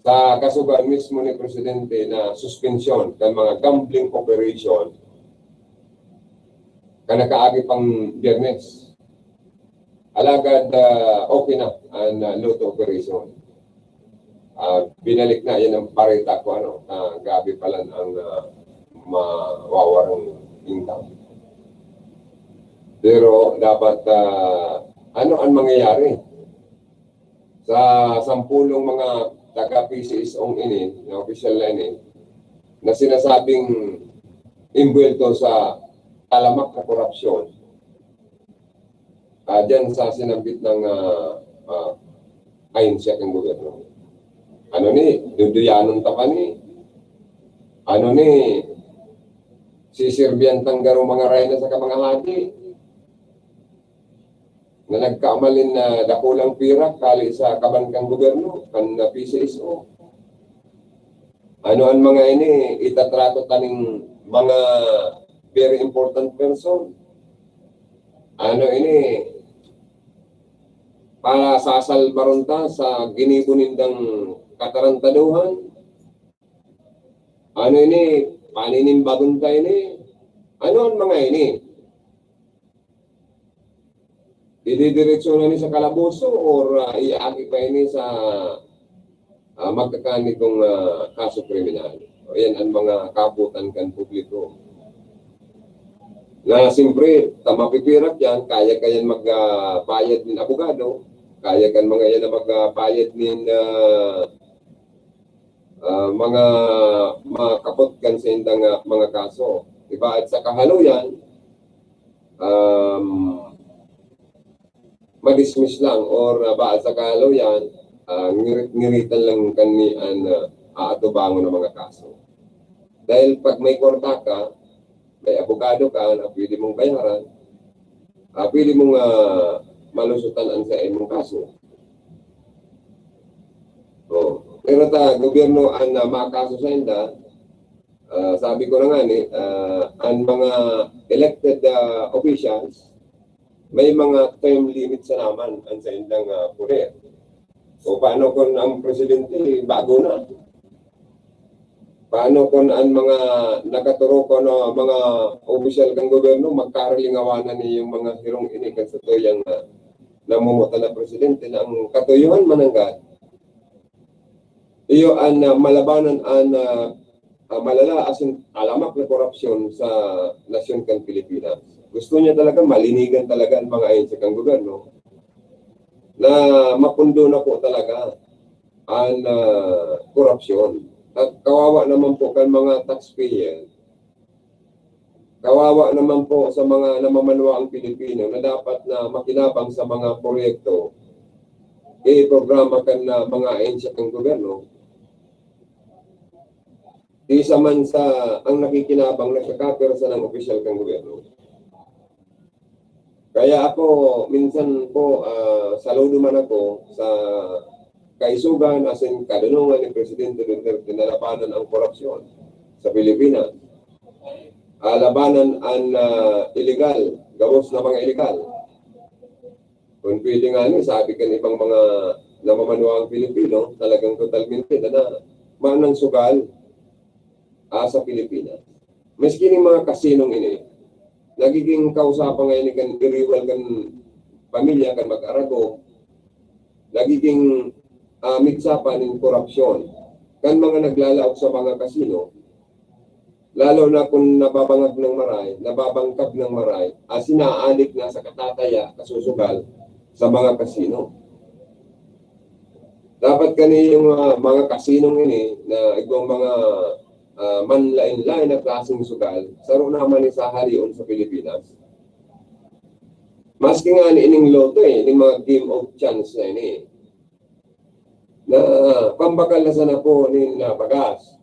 sa kasugoan mismo ni Presidente na suspensyon kan mga gambling operation kan nakaagi pang Biyernes. Alagad, ah, okay na an, ah, Lotto operation. Ah, binalik na, yan ang pareta ko, ano, na grabe pala ang, ah, mawawarang income. Pero dapat, ah, ano ang mangyayari sa sampulong mga taga-P C S O ini, na opisyal na ini, na sinasabing imbuwelto sa talamak na korupsyon, ah, diyan sa sinambit ng, ah, ah, ahensya kan gobyerno. Ano ni, duduyanon ta pa ni? Ano ni, sisirbihan tang garo mga reyna saka mga hadi na nagkamalin na dakulang pira kali sa kaban kan gobyerno, kan, ah, P C S O? Ano an mga ini itatrato taning mga very important person? Ano ini, para sasalbaron ta sa ginibo nindang katarantaduhan? Ano ini, paninimbagon ta ini? Ano an mga ini? Ididiretso na ni sa kalaboso or, ah, iagi pa ini sa, ah, magkakanigong, ah, kaso kriminal? O yan ang mga kabutan kan publiko. Na siyempre, ta mapipirak yan, kaya kayan mag, ah, bayad nin abogado, kaya kan mga yan na mag, ah, bayad nin, ah, ah, mga makapot kan sa indang, ah, mga kaso. Diba? At sa kahaloyan, um, madismiss lang or, ah, ba, sa kahaloyan, ah, ngirit-ngiritan lang kan ni an, ah, aatubangon na mga kaso. Dahil pag may kwarta ka, may abogado ka na pwede mong bayaran, ah, pwede mong, ah, malusutan an sa imong kaso. Oh. Pero ta gobyerno an, ah, makaso sa inda, ah, sabi ko na nga ni, ah, an mga elected, ah, officials, may mga term limit sa naman an sa indang, ah, poder. O paano kung ang presidente bago na? Paano kung an mga nakaturok na mga opisyal kan gobyerno magkaralingawanan niyang mga hirong ini kan satuyang, ah, namumutan na presidente na ang katuyohan mananggad, iyo an, ah, malabanan an, ah, ah, malala asin alamak na korupsyon sa nasyon kan Pilipinas. Gusto niya talaga malinigan talaga ang mga ahensya kan gobyerno na mapundo na po talaga an, ah, korupsyon. At kawawa naman po kan mga taxpayer, kawawa naman po sa mga namamanwaang Pilipino na dapat na makinabang sa mga proyekto iprograma kan na mga ahensya kan gobyerno, isa man sa ang nakikinabang nagkakapirsa ng opisyal kan gobyerno. Kaya ako, minsan po, ah, saludo man ako sa kaisogan asin kadunongan ni Presidente Duterte na labanan ang korupsyon sa Pilipinas. Ah, labanan an, ah, iligal, gabos na mga iligal. Kung pwede nga ni, sabi kan ibang mga namamanwaang Pilipino, talagang totalmente na, na manang sugal, ah, sa Pilipinas. Maski ning mga kasinong ini, nagiging kausapan ngayon kan iriwal kan pamilya, kan mag-aragom, nagiging, ah, mitsa pa nin korupsyon kan mga naglalaog sa mga kasino, lalo na kung nababangag ng maray, nababangkag ng maray, asin naadik na sa katataya, kasusugal sa mga kasino. Dapat kani yung, ah, mga kasinong ini na igwang mga, ah, manlain-lain na klaseng sugal, saro naman ni sahalion sa Pilipinas. Maski nga ni ining lotto eh, ining mga game of chance na ini, na pambakal na sana po nin, ah, bagas.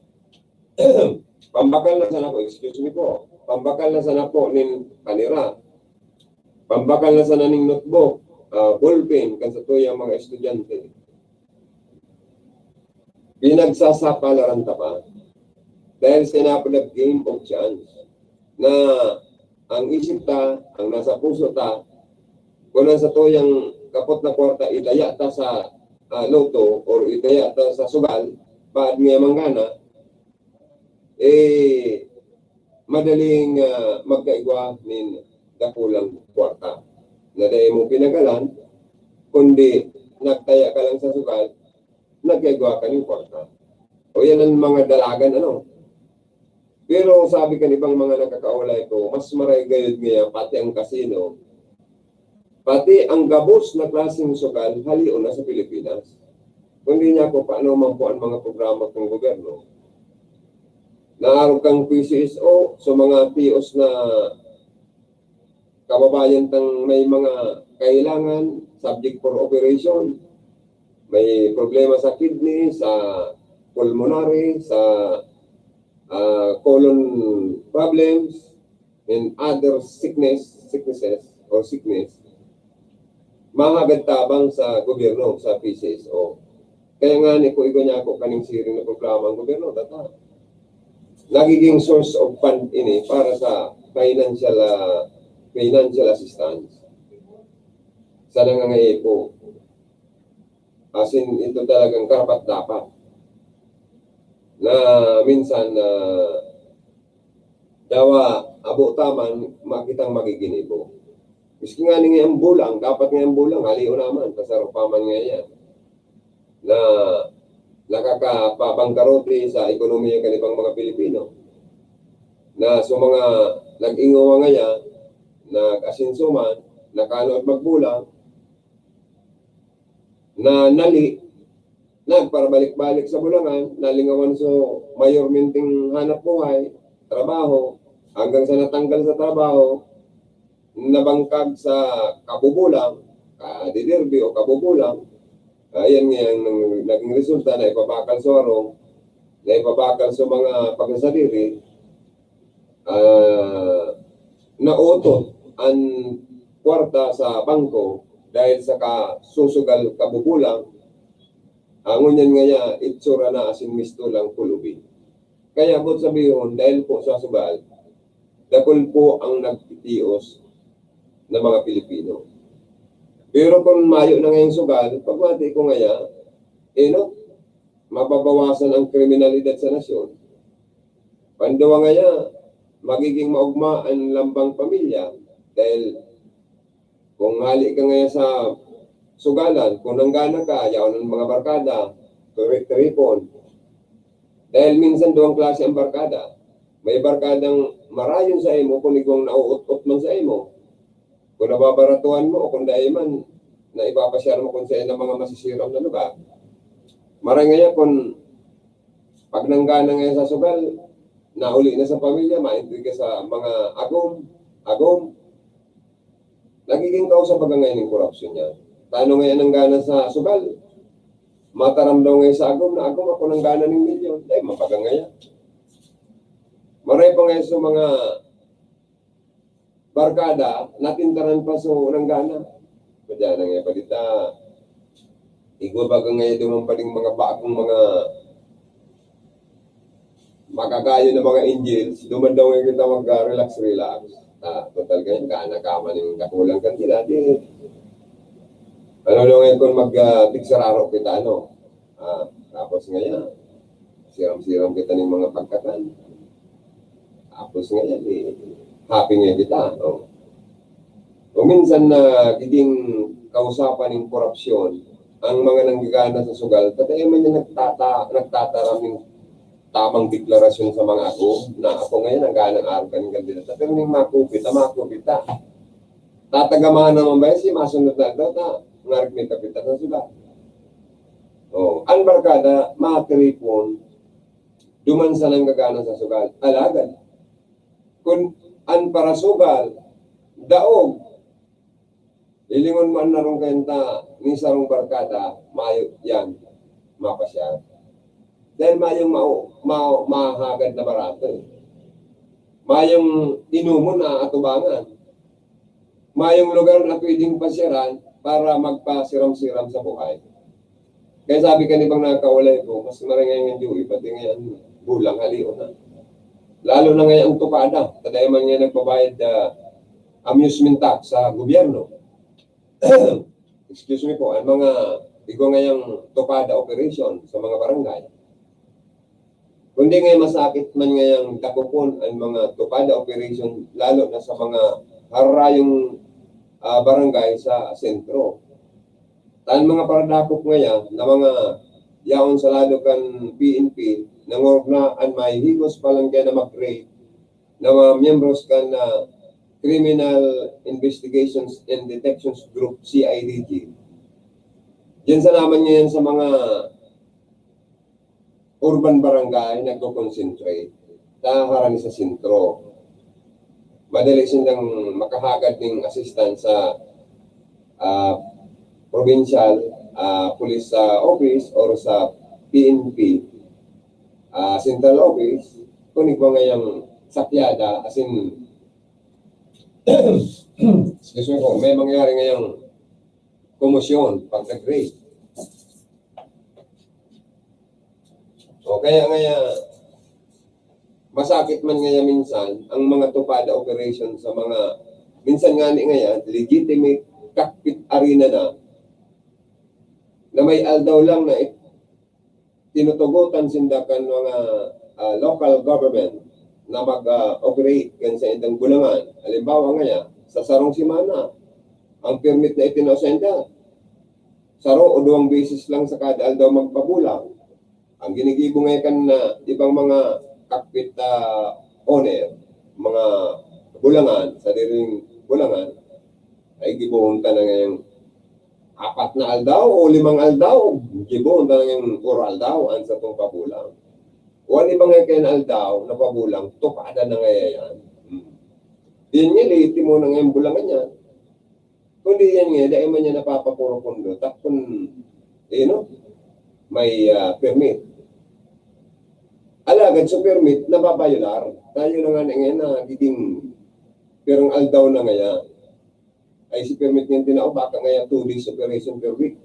Pambakal na sana po, excuse me po, pambakal na sana po nin kanira. Pambakal na sana ning notebook, ah, ballpen, kan satuyang mga estudyante. Pinagsasapalaran ta pa. Dahil sa napod na game of chance na ang isip ta, ang nasa puso ta, kung ang satuyang kapot na kwarta itaya ta sa, ah, lotto or itaya ta sa sugal, baad nga manggana, eh, madaling, ah, magkaigwa nin dakulang kwarta na dai mo pinagalan, kundi nagtaya ka lang sa sugal, nagkaigwa ka nin kwarta. O yan ang mga dalagan, ano? Pero sabi kan ibang mga nakakaulay ko, mas maray gayod ngayon pati ang kasino, pati ang gabos na klaseng sugal, halion na sa Pilipinas. Kundi niya ako, paano man po ang mga programa ng gobyerno? Naarog kang P C S O, sa mga P Os na kababayan tang may mga kailangan, subject for operation, may problema sa kidney, sa pulmonary, sa, ah, colon problems, and other sickness, sicknesses or sickness, mahagad tabang sa gobyerno, sa P C S O. Kaya nga ni, kung igwa niya ako kaning siring na programa ang gobyerno, tata, nagiging source of fund ini para sa financial, ah, financial assistance sa nangangaipo. As in, ito talagang karapat-dapat na minsan, ah, dawa, abo ta man, makitang magiginibo. Miski nga ni ngayang bulang, dapat ngayang bulang, halion naman, pasarupaman nga yan na nakakapabangkarote sa ekonomiya kan ibang mga Pilipino. Na sa mga nag-ingawa ngaya, nag-asenso man, nakano at magbulang, na nali, nagparabalik-balik sa bulangan, nalingawan sa mayormenteng hanap buhay, trabaho, hanggang sa natanggal sa trabaho, nabangkag sa kabubulang, kadidirbi o kabubulang. Ayan nga ang nang-, naging resulta na ipabakal sa warong, na ipabakal sa mga pagkasadiri, ah, nautot an kwarta sa bangko dahil sa kasusugal kabubulang, ah, ngunyan ngaya itsura na asin mistulang kulubi. Kaya boot sabihon, dahil po sa sugal, dakul po ang nagtitios na mga Pilipino. Pero kung mayo na ngayong sugal, pagmati ko ngaya, eh, no, mababawasan ang kriminalidad sa nasyon. Panduwa ngaya, magiging maugma ang lambang pamilya dahil kung hali ka ngaya sa sugalan, kung nanggana ka, yaon ang mga barkada, turi-, tripon. Dahil minsan duwang klase ang barkada. May barkadang marayon sa imo, kung igwang nauot-ot man sa imo. Kung nababaratuhan mo, o kung dai man, na ipapasyar mo kung saan ang mga masisiram na lugar. Maray ngaya kung pag nanggana ngaya sa sugal, nauli na sa pamilya, maintrig ka sa mga agom, agom. Nagiging kausa baga ngayon ng korupsyon niya. Tano ngayon ang gana sa sugal? Mataram daw ngayon sa agom na, "Agom, ako nang gana ng milyon." Ay, mabaga ngayon. Maray pa ngayon sa mga barkada, natintaran pa sa unang gana. Madya na ngayon pa dita. Igwa baga ngayon duman pa ding mga bagong mga makagayo na mga angels, duman daw ngayon kita mag, ah, relax, relax. Ah, total ngayon, gana ka man yung kakulang kantidad. Di, ano daw ngayon kung mag, ah, tigsararo kita, ano? Ah, tapos ngayon, siram-siram kita ng mga pagkatan. Tapos ngayon, eh, happy ngayon kita, no? O minsan nagiging kausapan ng korupsyon ang mga nanggagana sa sugal, tatay man niya nagtata-, nagtataram ng tamang deklarasyon sa mga ako, na ako ngayon ang ganang araw kaning kandidata. Pero ning makupit, ang makupit ta. Tatagamahan naman ba yan si masunod na daw ta? Ngarik may kapitan sa sugal. Oh, ang barkada, matripon, duman sa nanggagana sa sugal. Alagad, kung ang parasugal, daog, lilingon mo an narong kayanta ni sarong barkada, mayo yan, mapasyal. Dahil mayong mao-, mao-, mahagad na barato. Mayong inomon na atubangan. Mayong lugar na pwedeng pasyaran para magpasiram-siram sa buhay. Kaya sabi kan ibang nakakaulay ko, mas marangayon nga Joey, pati ngayon, bulang halion na. Lalo na ngayon ang tupada, ta dai man ngayon nagbabayad, ah, amusement tax sa gobyerno. Excuse me po, ang mga igwa ngayang tupada operation sa mga barangay. Kundi nga masakit man ngayang dakopon ang mga tupada operation, lalo na sa mga harayong, ah, barangay sa sentro. Tan mga paradakop ngaya na mga yaon sa lado kan P N P, nangorog na an mahihigos pa lang kaya na mag-raid na mga miyembros kan, ah, Criminal Investigations and Detections Group, C I D G. Diyan sa naman ngayon sa mga urban barangay nagko-concentrate, ta harani sa sentro. Madali sindang makahagad ning assistance sa, ah, provincial, ah, police, ah, office or sa P N P, ah, central office, kung igwa ngayang sakyada, as in, excuse me po, may mangyari ngayang komosyon pag nag-raid. O kaya ngaya, masakit man ngaya minsan ang mga tupada operation sa mga, minsan nga ni ngaya, legitimate cockpit arena na, na may aldaw lang na it-, tinutugotan sinda kan mga, ah, local government na mag, ah, operate kan sa indang bulangan. Halimbawa ngaya, sa sarong semana, ang permit na itinao sa inda, saro o duwang beses lang sa kada aldaw magpabulang. Ang ginigibo ngayon kan, ah, ibang mga cockpit, ah, owner, mga bulangan, sadiring bulangan, ay gibohon ta na ngayong apat na aldaw o limang aldaw, gibohon ta na ngayong puro aldaw, an satong pabulang. O an iba nga kaya na aldaw, na pabulang, tupada na ngaya yan. Hmm. Yan nga, late mo na ngayong bulangan yan. Kundi yan nga, dai man niya napapapuro pondo, takon, eh, no? May, ah, permit. Alagad sa permit, nababayolar. Tayo na nga na ngayon, nagiging pirang aldaw na ngaya. Ay, si permit nga tinao, baka ngaya two days operation per week.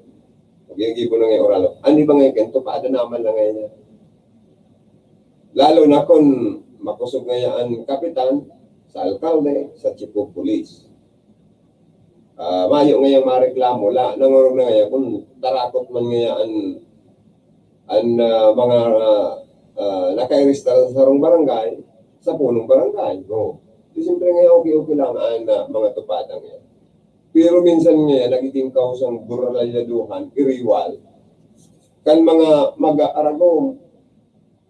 Pag-iigibo na ngaya oralo. Ano ba ngaya kento? Paada naman na ngaya niya. Lalo na kung makosog ngaya an kapitan sa alkalde, sa chief of police. Ah, mayo ngayang mareklamo, la, nangorog na ngaya kung tarakot man ngaya an, an, ah, mga, ah, ah, nakairista sa sarong barangay, sa punong barangay. O, di siyempre ngaya okay-okay lang an, ah, mga tupada ngaya. Pero minsan ngaya, nagiging kausang buralayaduhan, iriwal, kan mga mag-aaragom.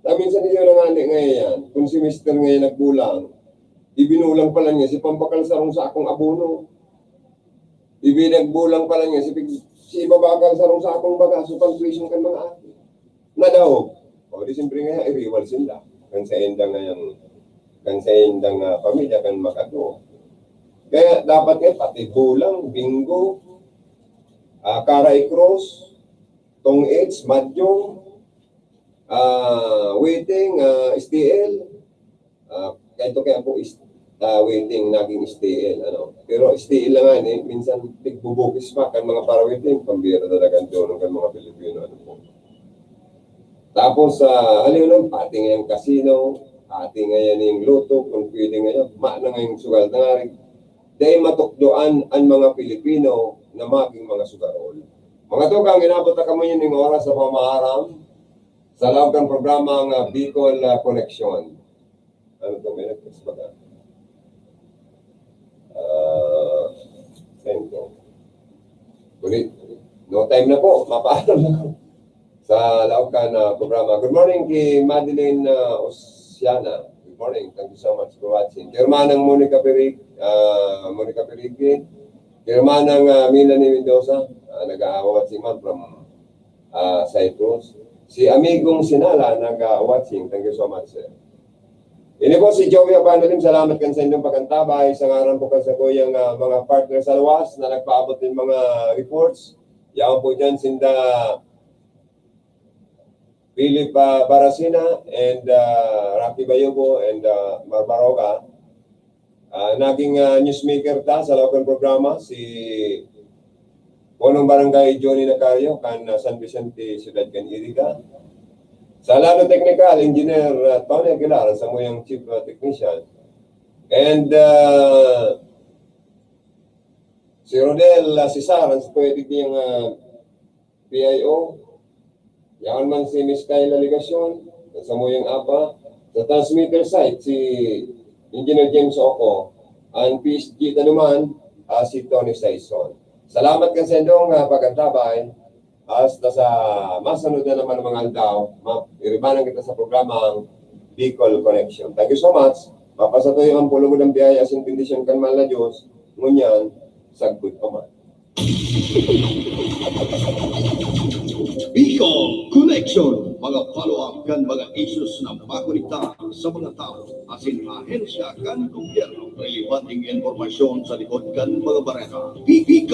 Na minsan iyo na nga ni ngayon, kung si mister ngayon nagbulang, ibinulang pala niya si pambakal sarong sakong abono. Ibinagbulang pala niya si pig-, si ibabakal sarong sakong baga, so pang-tuition kan mga aki. Nadaog. O, di siyempre nga, iriwal sila. Kan sa indang ngayang, kan sa indang, ah, pamilya, kan makadto. Kaya dapat nga, pati bulang, bingo, ah, karay cross, tong its, madyong, ah, waiting, ah, S T L. Ah, kahit kaya po is, ah, waiting, naging S T L, ano. Pero S T L lang nga, eh, minsan tigbubukis pa kan mga para-waiting, pambira talaga ang tulong kan mga Pilipino, ano po. Tapos, ah, ano yun, pati ngayang kasino, pati ngayon yung lotto, kung pwede ngayon, ma na ngayong sugal na nga rin. Dahil matukdoan ang mga Pilipino na maging mga sugarol. Mga tugang, inabot na kamo yun yung oras sa pamaharam sa laog kan programa nga Bicol, ah, Connection. Ano to? May nag-text ba ka? Ah, send ko. Ulit. No time na po. Mapaalam na po. Sa laog kan, ah, programa. Good morning kay Madeline, ah, Osiana. Good morning. Thank you so much for watching. Kay Hermanang Monica Perig-, ah, Monica Perigin. Kay Hermanang, ah, Melanie Mendoza. Ah, nag-aawat si ma'am from, ah, Cyprus. Si Amigong Sinala, nag-aawat. Thank you so much, sir. Ini po si Joey Abanalim. Salamat kan sa inyong pag-antabay. Sa ngaran po kan sa kuyang, ah, mga partner sa luwas na nagpaabot ng mga reports. Yaon po dyan, sinda Philip, ah, Baracena and, ah, Rocky Bayobo and, ah, Mar Baroga. Ah, naging, ah, newsmaker ta sa laog kan programa, si Punong Barangay Johnny Nacario kan, ah, San Vicente, Siyudad kan Iriga. Sa lado teknikal, Engineer, ah, Tony Aguilar, ang samuyang Chief, ah, Technician. And, ah, si Rodel, ah, Cesar, ang pwede niyang, ah, P I O. Yaon man si Miss Kayla Legacion, sa samuyang apa. Sa transmitter site, si Engineer James Oco. Ang P S G ta naman, ah, si Tony Saison. Salamat kan sa indong, ah, pag-antabay. Hasta sa masunod na naman mga aldaw, ma-, iribanan kita sa programang Bicol Connection. Thank you so much. Mapasatuyo ang pulugod ang biyaya asin bendisyon kan mahal na Diyos, ngunyan, sagkod pa man. Bicol Connection, mga follow-up kan mga issues na makonektar sa mga tawo asin ahensya kan gobyerno. Relevanteng impormasyon sa likod kan mga bareta. Bi- Bicol